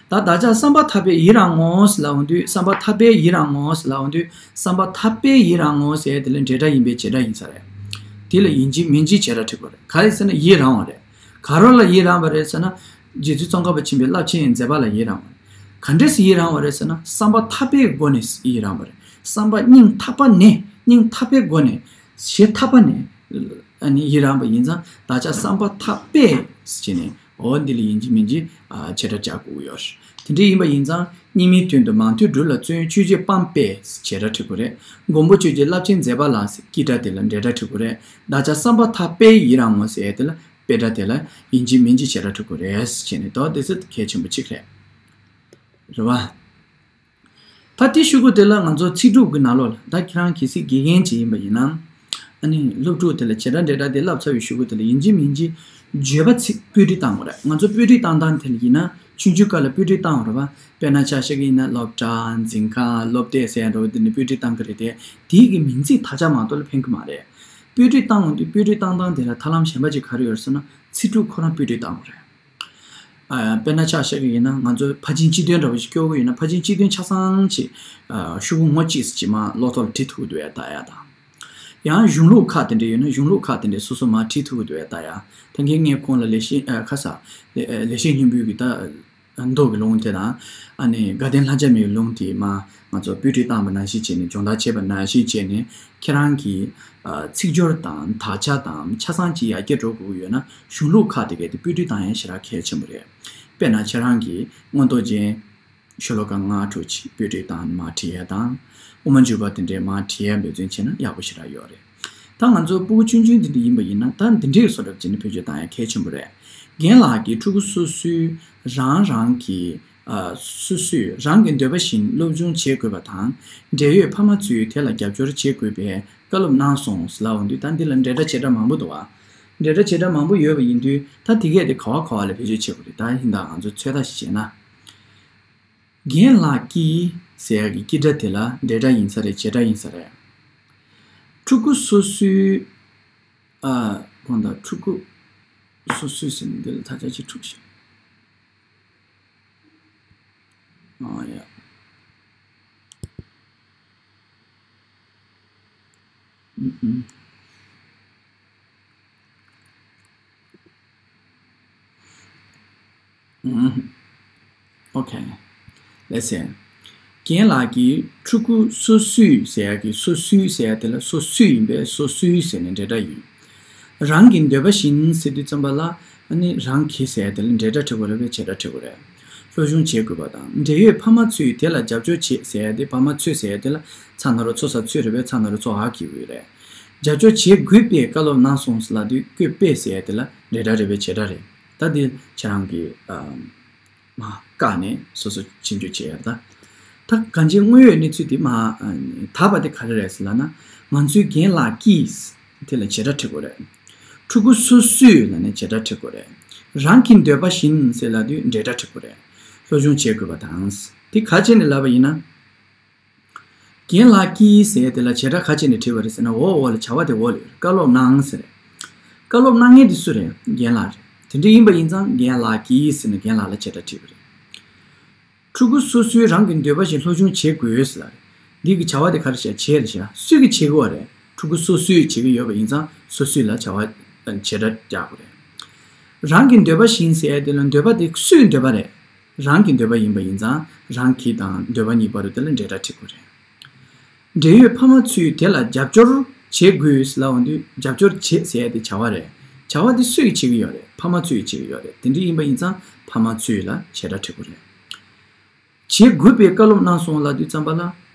ད་བདག་ཅག་བསམ་པ་ཐག་པས་ཡི་རང་ངོ་ཟེར་ལབ་འོང་དུས། བསམ་པ་ཐག་པས་ཡི་རང་ངོ་ཟེར་ལབ་འོང་དུས། བསམ་པ་ཐག་པས་ཡི་རང་ངོ་ཟེར་ཡ་དེ་ལ་འབྲེལ་སྒྲ་ཡིན་པས་བྱེད་སྒྲ་ཡིན་ས་རེད། དེ་ལ་ཡིན་གཅིག་མིན་གཅིག་བྱེད་སྒྲ་བྲི་དགོས་རེད། ག་རེ་ཟེར་ན་ཡི་རང་བ་རེད། ག་རེ་ལ་ཡི་རང་བ་རེད་ཟེར་ན། རྗེ་བཙུན་ཙོང་ཁ་པ་ཆེན་པོའི་རླབས་ཆེན་མཛད་པ་ལ་ཡི་རང་བ་རེད། ག་འདྲས་སེ་ཡི་རང་བ་རེད་ཟེར་ན། བསམ་པ་ཐག་པའི་སྒོ་ནས་ཡི་རང་བ་རེད། བསམ་པ་སྙིང་ཐག་པ་ནས། སྙིང་ཐག་པའི་སྒོ་ནས། ཞེ་ཐག་པ་ནས་ཨ་ནི་ཡི་རང་བ་ཡིན་ཙང་། བདག་ཅག་བསམ་པ་ཐག་པས་ཟེར་ནས། འོ་འདི་ལ་ཡིན་གཅིག་མིན་གཅིག་ཨ་བྱེད་སྒྲ་སྦྱར་དགོས་ཀྱི་ཡོད་རེད། དེ་འདྲ་ཡིན་པ་ཡིན་ཙང་། གཉིས་མེད་དོན་དུ་མང་ཐོས་སྒྲུབ་ལ་བརྩོན། ཆོས་སྤྱོད་སྤངས་པས་བྱེད་སྒྲ་བྲི་དགོས་རེད། མགོན་པོ་ཁྱོད་ཀྱི་རླབས་ཆེན་མཛད་པ་ལ་ཟེར་སྐྱེ་སྒྲ་དེ་ལ་འབྲེལ་སྒྲ་བྲི་དགོས་རེད། བདག་ཅག་བསམ་པ་ཐག་པས་ཡི་རང་ངོ་ཟེར་ཡ་དེ་ལ་པས་སྒྲ་དེ་ལ་ཡིན་གཅིག་མིན་གཅིག་བྱེད་སྒྲ་བྲི་དགོས་རེད་ཟེར་ནས། དོ་དེ་ཚོ་གལ་ཆེན་པོ་གཅིག་རེད། རེད་བ། ད་དེ་ཤོག་གུ་དེ་ལ་ང་ཚོ་ཚིག་གྲུབ་ཀྱི་ནང་ལོགས་ལ། ད་ཁྱེད་རང་གལ་སྲིད་དགེ་རྒན་ཅིག་ཡིན་པ་ཡིན་ན། ཨ་ནི་སློབ་ཕྲུག་དེ་ལ་བྱེད་སྒྲ་འབྲེལ་སྒྲ་དེ་བསླབ་ཚར་བའི་ཤོག་གུ་དེ་ལ་ཡིན་གཅིག་མིན་གཅིག་བརྗོད་པ་ཚིག་དཔེ་ཁྲིད་བཏང་དགོས་རེད། ང་ཚོ་དཔེ་ཁྲིད་བཏང་སྟངས་དེ་ལ་ཡིན་ན། ཆུང་ཆུང་སྐབས་ལ་དཔེ་ཁྲིད་བཏང་དགོས་རེད་བ། དཔེར་ན་ཆ་བཞག་གི་ཡིན་ན། སློབ་གྲྭ། འཛིན་ཁང་། སློབ་དེབ་ཟེར་ཡ་འདྲ་བོ་དེ་ནི་དཔེ་ཁྲིད་བཏང་གི་རེད་དེ། དེའི་གི་མིང་ཚིག་དག་ཆ་མ་གཏོགས་ལ་ཕན་གི་མ་རེད། དཔེ་ཁྲིད་བཏང་འོང་དུས་དཔེ་ཁྲིད་བཏང་སྟངས་དེ་ལ་ཐབས་ལམ་གཞན་པ་ཅིག་ག་རེ་ཡོད་ཟེར་ན། ཚིག་གྲུབ་ཁོ་རང་དཔེ་ཁྲིད་བཏང་དགོས་རེད། ཨ། དཔེར་ན་ཆ་བཞག་གི་ཡིན་ན། ང་ཚོ་ཕར་ཕྱིན་སྤྱི་དོན་འདྲ་བོ་ཞིག་སྐྱོར་གི་ཡོད་ན། ཕར་ཕྱིན་སྤྱི་དོན་ཆ་ཚང་ཅིག་ཨ། ཤོག་གུ་ངོ་གཅིག་ཙམ་ཅིག་མར་ཀློག་ཐོག་ལ་བྲིས་ཐུབ་ཀྱི་འདུག་ཡ་ལྟ་ཡ་དང་། ཡང་གཞུང་ལུགས་ཁག་དེ་འདྲ་ཡོད་ན། གཞུང་ལུགས་ཁག་དེ་འདྲ་སོ་སོ་མར་བྲིས་ཐུབ་ཀྱི་འདུག་ཡ་ལྟ་ཡ། ད་གིན་ངས་ཁོང་ལ་ལེགས་བཤད། ཨ། ཁ་ས། ལེགས་བཤད་སྙིང་པོའི་གི་ད་མདོ་གི་ལུང་དེ་དང་། ཨ་ནི་དགའ་ལྡན་ལྷ་བརྒྱ་མའི་ལུང་དེ་མར་ང་ཚོ་དཔེ་ཁྲིད་བཏང་བ་ནང་བཞིན་བྱས་ནས། སྦྱོང་བརྡར་བྱས་པ་ནང་བཞིན་བྱས་ནས། ཁྱེད་རང་གི་ཨ། ཚིག་སྦྱོར་དང་དག་ཆ་དང་ཆ་ཚང་ཅིག་ཡར་རྒྱས་འགྲོ་དགོས་ཀྱི་ཡོད་ན། གཞུང་ལུགས་ཁག་དེ་གའི་དེ་དཔེ་ཁྲིད་བཏང་ཡ་ཞེ་དྲག་གལ་ཆེན་པོ་རེད། དཔེར་ན་ཁྱེད་རང་གིས་མངོན་རྟོགས་རྒྱན་ཤོ་ལོ་ཀ་ལྔ་དྲུག་ཅིག་དཔེ་ཁྲིད་བཏང་ནས་མར་བྲིས་ཡ་དང་། དབུ་མ་འཇུག་པ་དེ་འདྲའི་མར་བྲིས་ཡ་འབད་བརྩོན་བྱས་ན་ཡག་པོ་ཞེ་དྲག་ཡོད་རེད། ད་ང་ཚོ་སྤུ་གུ་ཆུང་ཆུང་འདི་འདྲ་ཡིན་པ་ཡིན་ན། ད་འདི་འདྲའི་བཟོ་འདྲ་བྱས་ནས་བེད་སྤྱོད་བཏང་ཡ་གལ་ཆེན་པོ་རེད། རྒན་ལགས་ཀྱིས་ཕྲུ་གུ་སོ་སོའི་རང་རང་གི་ཨ། སོ་སོས་རང་གི་འདོད་པ་བཞིན་སློབ་སྦྱོང་བྱེད་དགོས་པ་དང་། འབྲེལ་ཡོད་ཕ་མ་ཚོས་དེ་ལ་རྒྱབ་སྐྱོར་བྱེད་དགོས་པའི་བཀའ་སློབ་གནང་སོང་ཟེར་ལབ་འོང་དུས། ད་འདི་ལ་འབྲེལ་སྒྲ་བྱེད་སྒྲ་མང་པོ་འདུག་བ། འབྲེལ་སྒྲ་བྱེད་སྒྲ་མང་པོ་ཡོད་པ་ཡིན་དུས། ད་དེ་གས་དེ་ག་བ་ག་བ་ལ་བེད་སྤྱོད་བྱེད་དགོས་རེད། ད་ཡིན་ད་ང་ཚོ་ཚོད་ལྟ་ཞིག་བྱས་ན། རྒན་ལགས་ཀྱིས་ཟེར་ཡག་གི་ཀྱི་སྒྲ་དེ་ལ་འབྲེལ་སྒྲ་ཡིན་ས་རེད། བྱེད་སྒྲ་ཡིན་ས་རེད། ཕྲུ་གུ་སོ་སོའི། ཨ། དགོངས་དག་ཕྲུ་གུ་སོ་སོའི་ཟེར་ནས་འདི་ལ་ཐ་ཆ་གཅིག་འཁྲུག་ཤིང་། ཨ་ཡ། ཨུ་ཨུ། ཨུ། ཨོ་ཁེ། Let's say། རྒན་ལགས་ཀྱིས་ཕྲུ་གུ་སོ་སོའི་ཟེར་ཡག་གི་སོ་སོའི་ཟེར་ཡག་དེ་ལ་སོ་སོའི་ཡིན་པས། སོ་སོའི་ཟེར་ནས་འབྲེལ་སྒྲ་ཡིན། རང་གི་འདོད་པ་བཞིན་ཟེར་དུས་ཙམ་པ་ལ། ཨ་ནི་རང་གི་ཟེར་ཡག་དེ་ལ་འབྲེལ་སྒྲ་བྲི་དགོས་རེད་པས། བྱེད་སྒྲ་བྲི་དགོས་རེད། སློབ་སྦྱོང་བྱེད་དགོས་པ་དང་། འབྲེལ་ཡོད་ཕ་མ་ཚོས་དེ་ལ་རྒྱབ་སྐྱོར་བྱེད་ཟེར་ཡག་དེ། ཕ་མ་ཚོས་ཟེར་ཡག་དེ་ལ་ཚ་ན་རོ་ཚོ་ས་ཚོས་རེད་པས། ཚ་ན་རོ་ཚོ་འ་གི་འོས་རེད། རྒྱབ་སྐྱོར་བྱེད་དགོས་པའི་བཀའ་སློབ་གནང་སོང་ཟེར་ལབ་དུས། དགོས་པས་ཟེར་ཡག་དེ་ལ་འབྲེལ་སྒྲ་རེད་པས། བྱེད་སྒྲ་རེད། ད་འདི་ཁྱེད་རང་གིས་ཨ། མར་བཀག་ནས་སོ་སོ་ཕྱིན་བཅོས་བྱེད་ཡག་ད། ད་གང་ཅིའི་དངོས་ཡོད་གནས་ཚུལ་འདི་མར་ཨ། དག་པ་དེ་ག་རེ་རེད་ཟེར་ལབ་ན། ང་ཚོའི་རྒན་ལགས་ཀྱིས་དེ་ལ་བྱེད་སྒྲ་བྲི་དགོས་རེད། ཕྲུ་གུ་སོ་སོས་ལབ་ནས་བྱེད་སྒྲ་བྲི་དགོས་རེད། རང་གི་འདོད་པ་བཞིན་ཟེར་ལབ་དུས་འབྲེལ་སྒྲ་བྲི་དགོས་རེད། སློབ་སྦྱོང་བྱེད་དགོས་པ་དང་། དེ་ག་བྱས་ནས་ལབ་པ་ཡིན་ན། རྒན་ལགས་ཀྱིས་ཟེར་དེ་ལ་བྱེད་སྒྲ་ག་བྱས་ནས་བྲིས་པ་རེད་ཟེར་ན། འོ་འོ་ལ་བྱ་བ་དེ་འོ་ལ་ཡོད་རེད། བཀའ་སློབ་གནང་ཟེར་རེད། བཀའ་སློབ་གནང་མཁན་དེ་སུ་རེད། རྒན་ལགས་རེད། དེ་འདྲ་ཡིན་པ་ཡིན་ཙང་། རྒན་ལགས་ཀྱིས་ཟེར་ནས་རྒན་ལགས་ལ་བྱེད་སྒྲ་བྲིས་པ་རེད། ཕྲུ་གུ་སོ་སོའི་རང་གི་འདོད་པ་བཞིན་སློབ་སྦྱོང་བྱེད་དགོས་ཟེར་ལབ་རེད། འདི་གི་བྱ་བ་དེ་ག་རེ་བྱས། བྱེད་རེད་བྱ། སུས་ཀྱིས་བྱེད་དགོས་པ་རེད། ཕྲུ་གུ་སོ་སོས་བྱེད་ཀྱི་ཡོད་པ་ཡིན་ཙང་། སོ་སོས་ལ་བྱ་བ་བྱེད་སྒྲ་རྒྱག་དགོས་རེད། རང་གི་འདོད་པ་བཞིན་ཟེར་ཡ་དེ་ལ་འདོད་པ་དེ་སུའི་འདོད་པ་རེད། རང་གི་འདོད་པ་ཡིན་པ་ཡིན་ཙང་། རང་གི་དང་འདོད་པ་གཉིས་བར་དུ་དེ་ལ་འབྲེལ་སྒྲ་བྲི་དགོས་རེད། འབྲེལ་ཡོད་ཕ་མ་ཚོས་དེ་ལ་རྒྱབ་སྐྱོར་བྱེད་དགོས་ལབ་འོང་དུས། རྒྱབ་སྐྱོར་བྱེད་ཟེར་ཡ་དེ་བྱ་བ་རེད། བྱ་བ་དེ་སུས་བྱེད་ཀྱི་ཡོད་རེད། ཕ་མ་ཚོས་བྱེད་ཀྱི་ཡོད་རེད། དེ་འདྲ་ཡིན་པ་ཡིན་ཙང་། ཕ་མ་ཚོས་ལ་བྱེད་སྒྲ་བྲི་དགོས་རེད། བྱེད་དགོས་པའི་བཀའ་སློབ་གནང་སོང་ལབ་དུས་ཙམ་པ་ལ།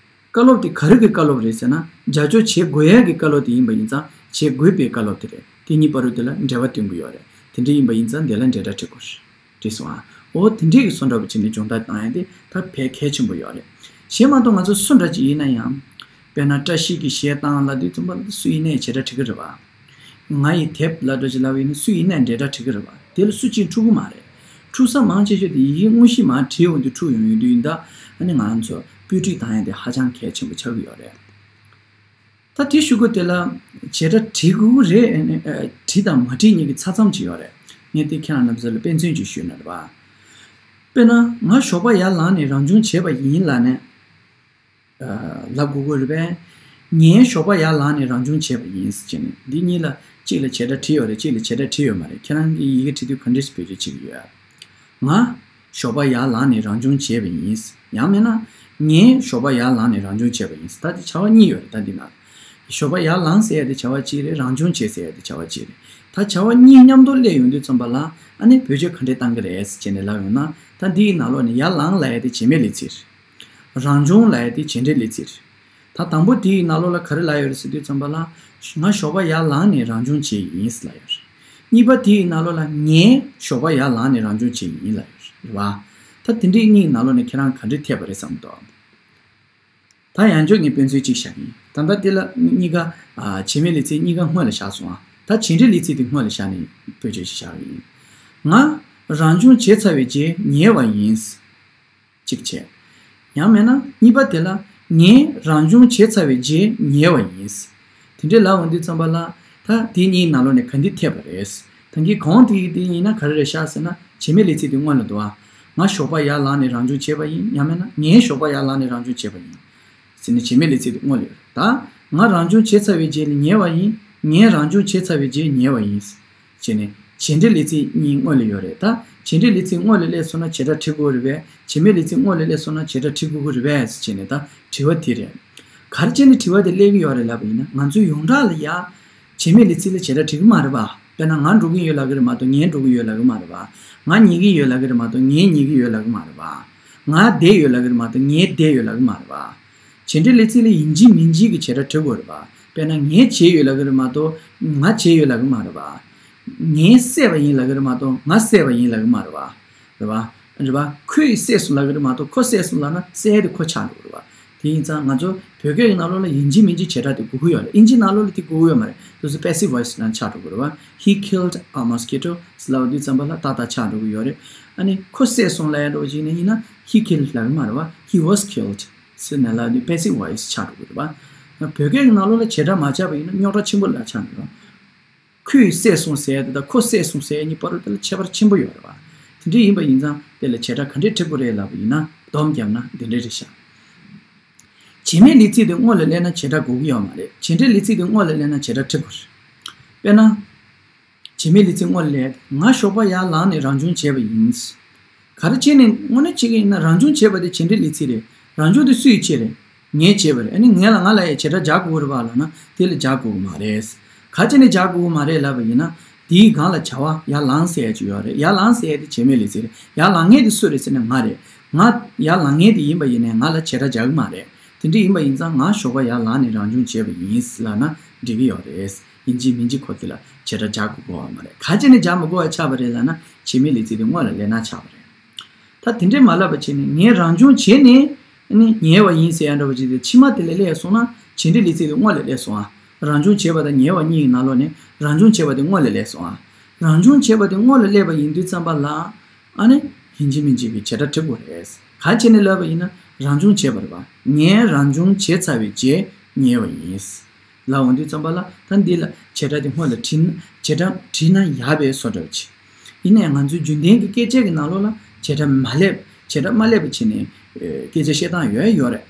བཀའ་སློབ་དེ་ག་རེ་གི་བཀའ་སློབ་རེད་ཟེར་ན། རྒྱབ་སྐྱོར་བྱེད་དགོས་ཡ་གི་བཀའ་སློབ་དེ་ཡིན་པ་ཡིན་ཙང་། བྱེད་དགོས་པའི་བཀའ་སློབ་དེ་རེད། དེ་གཉིས་བར་དུ་དེ་ལ་འབྲེལ་བ་སྟོན་གྱི་ཡོད་རེད། དེ་འདྲ་ཡིན་པ་ཡིན་ཙང་། དེ་ལ་འབྲེལ་སྒྲ་བྲི་དགོས་རེད། འགྲིག་སོང་ཨ། འོ་དེ་འདྲས་ཀྱི་བཟོ་འདྲ་པོ་བྱས་ནས་སྦྱོང་བརྡར་བཏང་ཡ་དེ་ད་དཔེ་གལ་ཆེན་པོ་ཡོད་རེད། གཞན་མ་གཏོགས་ང་ཚོ་སུ་འདྲ་ཅིག་ཡིན་ན་ཡང་། དཔེར་ན་བཀྲ་ཤིས་ཀྱིས་གཞས་བཏང་ལབ་དུས་ཙམ་པ་ལ། སུ་ཡིན་ནའི་བྱེད་སྒྲ་བྲི་གི་རེད་པ། ང་ཡི་དེབ་ལབ་འདྲ་ཅིག་ལབ་པ་ཡིན་ན། སུ་ཡིན་ནའི་འབྲེལ་སྒྲ་བྲི་གི་རེད་པ། དེ་ལ་སུ་གཅིག་འཁྲུག་གི་མ་རེད། འཁྲུག་ས་མང་ཆེ་ཤོས་དེ་ཡི་གེ་དངོས་གཞི་མར་བྲིས་འོང་དུས་འཁྲུག་ཡོང་ཡོང་དུས་ཡིན་ད། ཨ་ནི་ང་ཚོ་དཔེ་ཁྲིད་བཏང་ཡ་དེ་ཧ་ཅང་གལ་ཆེན་པོ་ཆགས་ཀྱི་ཡོད་རེད། ད་དེ་གཞུག་གུ་དེ་ལ་བྱེད་སྒྲ་བྲི་དགོས་རེད། ཨ་ནི་ཨ། བྲིས་དང་མ་བྲིས་གཉིས་ཀྱི་ཆ་ཚང་ཅིག་ཡོད་རེད། ངས་དེ་ཁྱེད་རང་རྣམ་ཚོ་ལ་དཔེ་མཚོན་ཅིག་ཞུས་ན་རེད་པ། དཔེར་ན། ང་ཞོགས་པ་ཡར་ལངས་ནས་རང་སྦྱོང་བྱས་པ་ཡིན་ལབ་ནས། ཨ། ལབ་དགོས་ཀྱི་རེད་པས། ངས་ཞོགས་པ་ཡར་ལངས་ནས་རང་སྦྱོང་བྱས་པ་ཡིན་ཟེར་བྱས་ནས། འདི་གཉིས་ལ་གཅིག་ལ་བྱེད་སྒྲ་བྲིས་ཡོད་རེད། གཅིག་ལ་བྱེད་སྒྲ་བྲིས་ཡོད་མ་རེད། ཁྱེད་རང་གིས་ཡི་གེ་བྲིས་དུས་ག་འདྲས་སེ་བེད་སྤྱོད་བྱེད་ཀྱི་ཡོད། ང་ཞོགས་པ་ཡར་ལངས་ནས་རང་སྦྱོང་བྱས་པ་ཡིན། ཡང་མིན་ན། ངས་ཞོགས་པ་ཡར་ལངས་ནས་རང་སྦྱོང་བྱས་པ་ཡིན། ད་དེ་བྱ་བ་གཉིས་ཡོད་རེད། ད་འདི་ན། ཞོགས་པ་ཡར་ལངས་ཟེར་ཡ་དེ་བྱ་བ་གཅིག་རེད། རང་སྦྱོང་བྱས་ཟེར་ཡ་དེ་བྱ་བ་གཅིག་རེད། ད་བྱ་བ་གཉིས་མཉམ་དུ་སླེབས་ཡོང་དུས་ཙམ་པ་ལ། ཨ་ནི་བེད་སྤྱོད་ག་འདྲས་བཏང་གི་རེད་ཟེར་བྱས་ནས་ལབ་ཡོང་ན། ད་འདིའི་ནང་ལོགས་ནས་ཡར་ལངས་ལབ་ཡ་དེ་བྱེད་མེད་ལས་ཚིག་རེད། རང་སྦྱོང་ལབ་ཡ་དེ་བྱེད་འབྲེལ་ལས་ཚིག་རེད། ད་དང་པོ་དེའི་ནང་ལོགས་ལ་ག་རེ་ལབ་ཡོད་རེད་ཟེར་དུས་ཙམ་པ་ལ། ང་ཞོགས་པ་ཡར་ལངས་ནས་རང་སྦྱོང་བྱས་ཡིན་ལབ་ཡོད་རེད། གཉིས་པ་དེའི་ནང་ལོགས་ལ། ངས་ཞོགས་པ་ཡར་ལངས་ནས་རང་སྦྱོང་བྱས་ཡིན་ལབ་ཡོད་རེད་པ། ད་དེ་འདྲའི་གཉིས་ནང་ལོགས་ནས་ཁྱེད་རང་ག་འདྲས་འཐད་པ་རེད་བསམ་འདུག་ད་ཡང་བསྐྱར་ངས་དཔེ་མཚོན་གཅིག་བཞག་གི་ཡིན། ད་ལྟ་དེ་ལ་གཉིས་ཀ་ཨ། བྱེད་མེད་ལས་ཚིག་གཉིས་ཀ་སྔོན་ལ་བཞག་སོང་ཨ། ད་བྱེད་འབྲེལ་ལས་ཚིག་དེ་སྔོན་ལ་བཞག་ནས་དཔེ་བརྗོད་ཅིག་བཞག་གི་ཡིན། ང་རང་སྦྱོང་བྱས་ཚར་བའི་རྗེས་ཉལ་བ་ཡིན། གཅིག་བྱས། ཡང་མིན་ན་གཉིས་པ་དེ་ལ། ངས་རང་སྦྱོང་བྱས་ཚར་བའི་རྗེས་ཉལ་བ་ཡིན། དེ་འདྲས་ལབ་འོང་དུས་ཙམ་པ་ལ། ད་དེ་གཉིས་ནང་ལོགས་ནས་ག་འདི་འཐད་པ་རེད། ད་གིན་གོང་དེ་གི་དེ་ཡིན་ན་ག་རེ་རེད་ཤག་ཟེར་ན། བྱེད་མེད་ལས་ཚིག་དེ་སྔོན་ལ་འདུག་ཨ། ང་ཞོགས་པ་ཡར་ལངས་ནས་རང་སྦྱོང་བྱས་པ་ཡིན། ཡང་མིན་ན་ངས་ཞོགས་པ་ཡར་ལངས་ནས་རང་སྦྱོང་བྱས་པ་ཡིན། ཟེར་ནས་བྱེད་མེད་ལས་ཚིག་དེ་སྔོན་ལ་ཡོད་རེད། ད་ང་རང་སྦྱོང་བྱས་ཚར་བའི་རྗེས་ལ་ཉལ་བ་ཡིན། ངས་རང་སྦྱོང་བྱས་ཚར་བའི་རྗེས་ཉལ་བ་ཡིན། བྱས་ནས་བྱེད་འབྲེལ་ལས་ཚིག་གཉིས་སྔོན་ལ་ཡོད་རེད། ད་བྱེད་འབྲེལ་ལས་ཚིག་སྔོན་ལ་སླེབས་སོང་ན་བྱེད་སྒྲ་བྲི་དགོས་རེད་པས། བྱེད་མེད་ལས་ཚིག་སྔོན་ལ་སླེབས་སོང་ན་བྱེད་སྒྲ་བྲི་དགོས་ཀྱི་རེད་པས་ཟེར་བྱས་ནས། ད་དྲི་བ་དེ་རེད། ག་རེ་བྱས་ནས་དྲི་བ་དེ་སླེབས་ཀྱི་ཡོད་རེད་ལབ་པ་ཡིན་ན། ང་ཚོས་ཡོངས་གྲགས་ལ་ཡ། བྱེད་མེད་ལས་ཚིག་ལ་བྱེད་སྒྲ་བྲི་གི་མ་རེད་པ། དཔེར་ན་ང་འགྲོ་གི་ཡོད་ལབ་ཀྱི་རེད་མ་གཏོགས་ངས་འགྲོ་གི་ཡོད་ལབ་ཀྱི་མ་རེད་པ། ང་ཉལ་གི་ཡོད་ལབ་ཀྱི་རེད་མ་གཏོགས་ངས་ཉལ་གི་ཡོད་ལབ་ཀྱི་མ་རེད་པ། ང་བསྡད་ཡོད་ལབ་ཀྱི་རེད་མ་གཏོགས་ངས་བསྡད་ཡོད་ལབ་ཀྱི་མ་རེད་པ། བྱེད་འབྲེལ་ལས་ཚིག་ལ་ཡིན་གཅིག་མིན་གཅིག་གི་བྱེད་སྒྲ་བྲི་དགོས་རེད་པ། དཔེར་ན་ངས་བྱས་ཡོད་ལབ་ཀྱི་རེད་མ་གཏོགས་ང་བྱས་ཡོད་ལབ་ཀྱི་མ་རེད་པ། ངས་བསད་པ་ཡིན་ལབ་ཀྱི་རེད་མ་གཏོགས་ང་བསད་པ་ཡིན་ལབ་ཀྱི་མ་རེད་པ། རེད་པ། རེད་པ། ཁོས་བསད་སོང་ལབ་ཀྱི་རེད་མ་གཏོགས་ཁོ་བསད་སོང་ལབ་ན་བསད་དེ་ཁོ་ཆགས་འགྲོ་གི་རེད་པ། དེ་ཡིན་ཙང་ང་ཚོ་བོད་སྐད་ཀྱི་ནང་ལོགས་ལ་ཡིན་གཅིག་མིན་གཅིག་བྱེད་སྒྲ་དེ་དགོས་ཀྱི་ཡོད་རེད། ཨིན་ཇིའི་ནང་ལོགས་ལ་དེ་དགོས་ཀྱི་ཡོད་མ་རེད། དེ་ཚོ་passive voice ནང་ཆགས་འགྲོ་གི་རེད་པ། He killed a mosquito ཟེར་ལབ་དུས་ཙམ་པ་ལ་ཏག་ཏག་ཆགས་འགྲོ་གི་ཡོད་རེད། ཨ་ནི་ཁོ་བསད་སོང་ལབ་ཡ་འདྲ་བོ་ཅིག་ནས་ཡིན་ན་he killed ལབ་ཀྱི་མ་རེད་པ། He was killed ཟེར་ནས་ལབ་དུས་passive voice ཆགས་འགྲོ་གི་རེད་པ། བོད་སྐད་ཀྱི་ནང་ལོགས་ལ་བྱེད་སྒྲ་མ་ཆགས་པ་ཡིན་ན་རྙོག་དྲ་ཆེན་པོ་ལ་ཆགས་འགྲོ། ཁོས་བསད་སོང་ཟེར་ཡ་དེ་དང་ཁོ་བསད་སོང་ཟེར་ཡ་གཉིས་བར་དུ་དེ་ལ་ཁྱད་པར་ཆེན་པོ་ཡོད་རེད་པ། དེ་འདྲ་ཡིན་པ་ཡིན་ཙང་དེ་ལ་བྱེད་སྒྲ་ག་འདྲས་འབྲི་དགོས་རེད་ལབ་པ་ཡིན་ན་སྡོམ་བརྒྱབ་ན་འདི་འདྲས་རེད་ཤག་བྱེད་མེད་ལས་ཚིག་དེ་སྔོན་ལ་སླེབས་ན་བྱེད་སྒྲ་དགོས་ཀྱི་ཡོད་མ་རེད། བྱེད་འབྲེལ་ལས་ཚིག་དེ་སྔོན་ལ་སླེབས་ན་བྱེད་སྒྲ་འབྲི་དགོས་རེད། དཔེར་ན། བྱེད་མེད་ལས་ཚིག་སྔོན་ལ་སླེབས་ཏེ་ང་ཞོགས་པ་ཡར་ལངས་ནས་རང་སྦྱོང་བྱས་པ་ཡིན། ག་རེ་བྱས་ནས་དངོས་གནས་བྱེད་ཀྱི་ཡིན་ན་རང་སྦྱོང་བྱས་པ་དེ་བྱེད་འབྲེལ་ལས་ཚིག་རེད། རང་སྦྱོང་དེ་སུས་བྱས་རེད། ངས་བྱས་པ་རེད། ཨ་ནི་ངས་ལ་ང་ལ་ཡང་བྱེད་སྒྲ་སྦྱར་དགོས་རེད་པ་ལབ་ན་དེ་ལ་སྦྱར་དགོས་ཀྱི་མ་རེད། ག་བྱས་ནས་སྦྱར་དགོས་ཀྱི་མ་རེད་ལབ་པ་ཡིན་ན། དེའི་སྒང་ལ་བྱ་བ་ཡར་ལངས་ཟེར་ཡ་ཅིག་ཡོད་རེད། ཡར་ལངས་ཟེར་ཡ་དེ་བྱེད་མེད་ལས་ཚིག་རེད། ཡར་ལངས་མཁན་དེ་སུ་རེད་ཟེར་ན་ང་རེད། ང་ཡར་ལངས་མཁན་དེ་ཡིན་པ་ཡིན་ནའི་ང་ལ་བྱེད་སྒྲ་སྦྱར་གྱི་མ་རེད། དེ་འདྲ་ཡིན་པ་ཡིན་ཙང་ང་ཞོགས་པ་ཡར་ལངས་ནས་རང་སྦྱོང་བྱས་པ་ཡིན་ལབ་ན་འགྲིག་གི་ཡོད་རེད། ཡིན་གཅིག་མིན་གཅིག་ཁོ་དེ་ལ་བྱེད་སྒྲ་སྦྱར་དགོས་ཀྱི་ཡོད་མ་རེད། ག་བྱས་ནས་སྦྱར་མི་དགོས་པ་ཆགས་པ་རེད་ལབ་ན་བྱེད་མེད་ལས་ཚིག་དེ་སྔོན་ལ་སླེབས་ན་ཆགས་པ་རེད། ད་དེ་འདྲས་མ་ལབ་པ་བྱས་ནས་ངས་རང་སྦྱོང་བྱས་ནས་ནི་ཉལ་བ་ཡིན་ཟེར་ཡ་འདྲ་བོ་ཅིག་དེ་ཕྱི་མ་དེ་ལ་སླེབས་སོང་ན་བྱེད་འབྲེལ་ལས་ཚིག་དེ་སྔོན་ལ་སླེབས་སོང་ཨ། རང་སྦྱོང་བྱས་པ་དང་ཉལ་བ་གཉིས་ཀྱི་ནང་ལོགས་ནས་རང་སྦྱོང་བྱས་པ་དེ་སྔོན་ལ་སླེབས་སོང་ཨ། རང་སྦྱོང་བྱས་པ་དེ་སྔོན་ལ་སླེབས་པ་ཡིན་དུས་ཙམ་པ་ལ་ཨ་ནི་ཡིན་གཅིག་མིན་གཅིག་གི་བྱེད་སྒྲ་འབྲི་དགོས་རེད། ག་བྱས་ནས་ལབ་པ་ཡིན་ན་རང་སྦྱོང་བྱས་པ་རེད་པ། ངས་རང་སྦྱོང་བྱས་ཚར་བའི་རྗེས་ཉལ་བ་ཡིན། ལབ་འོང་དུས་ཙམ་པ་ལ་ད་འདི་ལ་བྱེད་སྒྲ་དེ་སྔོན་ལ་བྲིས་ན་བྱེད་སྒྲ་བྲིས་ན་ཡག་པའི་བཟོ་འདྲ་བ་ཅིག་ཡིན་ནའི་ང་ཚོའི་རྒྱུན་ལྡན་གྱི་སྐད་ཆ་གི་ནང་ལོགས་ལ་བྱེད་སྒྲ་མ་སླེབས་བྱེད་སྒྲ་མ་སླེབས་པ་བྱས་ནས་ཨེ་སྐད་ཆ་བཤད་སྟངས་ཡོད་ཡོད་རེད།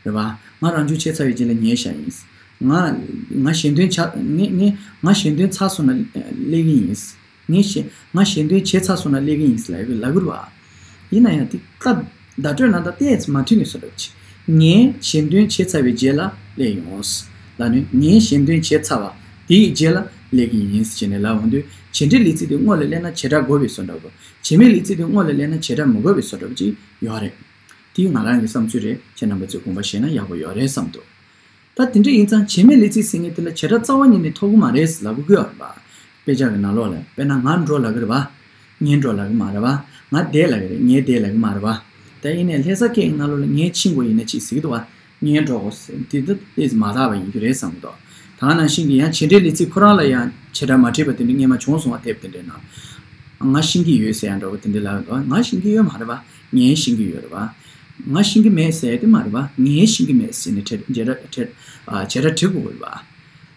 རེད་པ། ང་རང་སྦྱོང་བྱས་ཚར་བའི་རྗེས་ལ་ཉལ་བཞག་ཡིན། ང་ང་ཞལ་འདོན་བྱ་ངས་ངས་ང་ཞལ་འདོན་ཚར་སོང་ན་སླེབས་ཀྱི་ཡིན། ངས་ཞེ་ང་ཞལ་འདོན་བྱས་ཚར་སོང་ན་སླེབས་ཀྱི་ཡིན་ཟེར་ལབ་ཡོད་ལབ་ཀྱི་རེད་བ། ཡིན་ན་ཡང་དེ་སྐབས་བརྡ་སྤྲོད་ནང་དང་ཏོག་ཙམ་མ་མཐུན་ནས་བཟོ་འདྲ་བྱས། ངས་ཞལ་འདོན་བྱས་ཚར་བའི་རྗེས་ལ་སླེབས་ཡོང་། ལབ་ནས་ངས་ཞལ་འདོན་བྱས་ཚར་བ་དེའི་རྗེས་ལ་སླེབས་ཀྱི་ཡིན་ཟེར་ནས་ལབ་འོང་དུས་བྱེད་འབྲེལ་ལས་ཚིག་དེ་སྔོན་ལ་སླེབས་ན་བྱེད་སྒྲ་དགོས་པའི་བཟོ་འདྲ་བོ། བྱེད་མེད་ལས་ཚིག་དེ་སྔོན་ལ་སླེབས་ན་བྱེད་སྒྲ་མི་དགོས་པའི་བཟོ་འདྲ་བོ་ཅིག་ཡོད་རེད། དེ་ང་རང་གི་བསམ་ཚུལ་རེད། ཁྱེད་རྣམ་པ་ཚོས་དགོངས་པ་བཞེས་ན་ཡག་པོ་ཡོད་རེད་བསམ་འདུག་ད་དེ་འདྲ་ཡིན་ཙང་བྱེད་མེད་ལས་ཚིག་ཟེར་མཁན་དེ་ལ་བྱེད་སྒྲ་རྩ་བ་ཉིད་ནས་ཐོབ་ཀྱི་མ་རེད་ལབ་དགོས་ཀྱི་ཡོད་རེད་པ། དཔེ་ཆ་གི་ནང་ལོགས་ལ་དཔེར་ན་ང་འགྲོ་ལབ་ཀྱི་རེད་པ། ངས་འགྲོ་ལབ་ཀྱི་མ་རེད་པ། ང་བསྡད་ལབ་ཀྱི་རེད། ངས་བསྡད་ལབ་ཀྱི་མ་རེད་པ། ད་ཡིན་ནའི་ལྷ་ས་སྐད་ཀྱི་ནང་ལོགས་ལ་ངས་ཕྱིན་དགོས་ཡིན་ན་ཅིག་ཟེར་གྱི་འདུག་པ། ངས་འགྲོ་དགོས་ཟེར་དེ་ད་ཏོག་ཙམ་མ་དག་པ་ཡིན་རྒྱུ་རེད་བསམ་གྱི་འདུག་ད་ག་ནང་བཞིན་གྱི་ཡང་བྱེད་འབྲེལ་ལས་ཚིག་ཁོ་རང་ལ་ཡང་བྱེད་སྒྲ་མ་བྲིས་པ་དེ་འདྲ་སྔོན་མ་བྱུང་སོང་བ། དེབ་དེ་འདྲའི་ནང་། ང་ཤེས་ཀྱི་ཡོད་ཟེར་ཡ་འདྲ་བོ་དེ་འདྲ་ལབ་ཡོད་འདུག་ང་ཤེས་ཀྱི་ཡོད་མ་རེད་པ། ངས་ཤེས་ཀྱི་ཡོད་རེད་པ། ང་ཤེས་ཀྱི་མེད་ཟེར་ཡ་དེ་མ་རེད་པ། ངས་ཤེས་ཀྱི་མེད་ཟེར་ནས་བྲིས་བྱེད་སྒྲ་བྲིས་ཨ་བྱེད་སྒྲ་བྲི་དགོས་རེད་པ།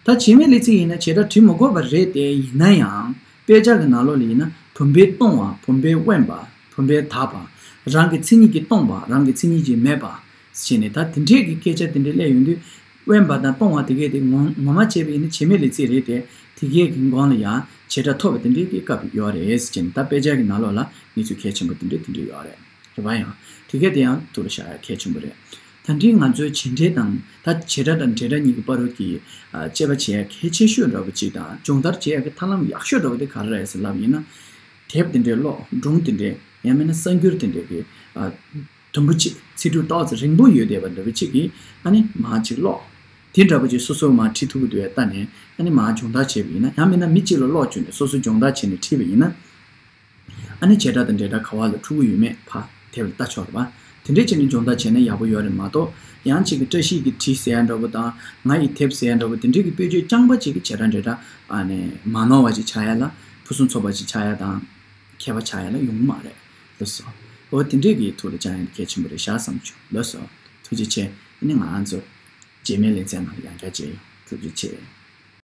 ད་བྱེད་མེད་ལས་ཚིག་ཡིན་ན་བྱེད་སྒྲ་བྲི་མི་དགོས་པ་རེད་དེ། ཡིན་ན་ཡང་དཔེ་ཆ་གི་ནང་ལོགས་ལ་ཡིན་ན་བུམ་པས་སྟོང་བ། བུམ་པས་དབེན་པ། བུམ་པས་དག་པ། རང་གི་མཚན་ཉིད་ཀྱིས་སྟོང་པ། རང་གི་མཚན་ཉིད་ཀྱིས་མེད་པ། ཟེར་ནས་ད་དེ་འདྲས་ཀྱི་སྐད་ཆ་དེ་འདྲས་སླེབས་ཡོང་དུས། དབེན་པ་དང་སྟོང་བ་དེ་གས་དེ་ངོ་ངོ་མ་བྱས་པ་ཡིན་ན་བྱེད་མེད་ལས་ཚིག་རེད་དེ། དེ་གས་ཀྱི་སྒང་ལ་ཡང་བྱེད་སྒྲ་ཐོབ་པ་དེ་འདྲས་ཀྱི་སྐབས་ཡོད་རེད་ཟེར་ནས། ད་དཔེ་ཆ་གི་ནང་ལོགས་ལ་གནས་ཚུལ་གལ་ཆེན་པོ་དེ་འདྲས་དེ་འདྲས་ཡོད་རེད། རེད་པ། ཡང་དེ་གས་དེ་ཡང་ཐུགས་ལ་བཞག་ཡ་གལ་ཆེན་པོ་རེད། ད་འདྲས་ང་ཚོའི་བྱེད་འབྲེལ་དང་ད་བྱེད་སྒྲ་དང་འབྲེལ་སྒྲ་གཉིས་ཀྱི་བར་དུ་གི་ཨ་དཔྱད་པ་བྱེད་ཡ་གལ་ཆེ་ཤོས་འདྲ་བོ་ཅིག་དང་སྦྱོང་བརྡར་བྱེད་ཡ་གི་ཐབས་ལམ་ཡག་ཤོས་འདྲ་བོ་དེ་ག་རེ་རེད་ཟེར་ལབ་ཡིན་ན། དེབ་དེ་འདྲས་ཀློག་སྒྲུང་དེ་འདྲས། ཡང་མིན་ན་གསར་འགྱུར་དེ་འདྲས་ཀྱི་ཨ། དུམ་བུ་གཅིག་ཚིག་འབྲུ་ཏོག་ཙམ་རིང་པོ་ཡོད་བསྡད་པ་འདྲ་བོ་གཅིག་གིས་ཨ་ནི་མར་གཅིག་ཀློག་དེ་འདྲ་པོ་ཅིག་སོ་སོ་མར་བྲིས་ཐུབ་ཀྱི་འདུག་པས། ལྟ་ནས་ཨ་ནི་མར་སྦྱོང་བརྡར་བྱས་པ་ཡིན་ན། ཡང་མིན་ན་མི་གཅིག་ལ་ཀློག་བཅུག་ནས་སོ་སོ་སྦྱོང་བརྡར་བྱས་ནས་བྲིས་པ་ཡིན་ན། ཨ་ནི་བྱེད་སྒྲ་དང་འབྲེལ་སྒྲ་ག་བ་ལ་འཁྲུལ་གྱི་ཡོད་མེད་ཕར་དེབ་ལ་ལྟ་ཆོག་རེད་པ། དེ་འདྲས་བྱས་ནས་སྦྱོང་བརྡར་བྱས་ན་ཡག་པོ་ཡོད་རེད་མ་གཏོགས། ཡང་གཅིག་གི་བཀྲ་ཤིས་ཀྱི་བྲིས་ཟེར་ཡ་འདྲ་པོ་དང་། ང་ཡི་དེབ་ཟེར་ཡ་འདྲ་པོ་དེ་འདྲས་ཀྱི་དཔེ་བརྗོད་རྐྱང་པ་ཅིག་གིས་བྱེད་སྒྲ་འབྲེལ་སྒྲ་ཨ་ནི་མ་ནོར་བ་ཅིག་ཆགས་ཡ་ལ་ཕུན་སུམ་ཚོགས་པ་ཅིག་ཆགས་ཡ་དང་། མཁས་པ་ཆགས་ཡ་ལ་ཡོང་གི་མ་རེད། ལགས་སོ། འོ་དེ་འདྲས་ཀྱི་ཐུགས་ལ་བཅངས་ཡ་གལ་ཆེན་པོ་རེད་ཤག་བསམ་བྱུང་། ལགས་སོ། ཐུགས་རྗེ་ཆེ། ཨ་ནི་ང་རང་ཚོ་རྗེས་མའི་ལེ་ཚན་ནང་ཡང་བསྐྱར་མཇལ་ཡོང་། ཐུགས་རྗེ་ཆེ།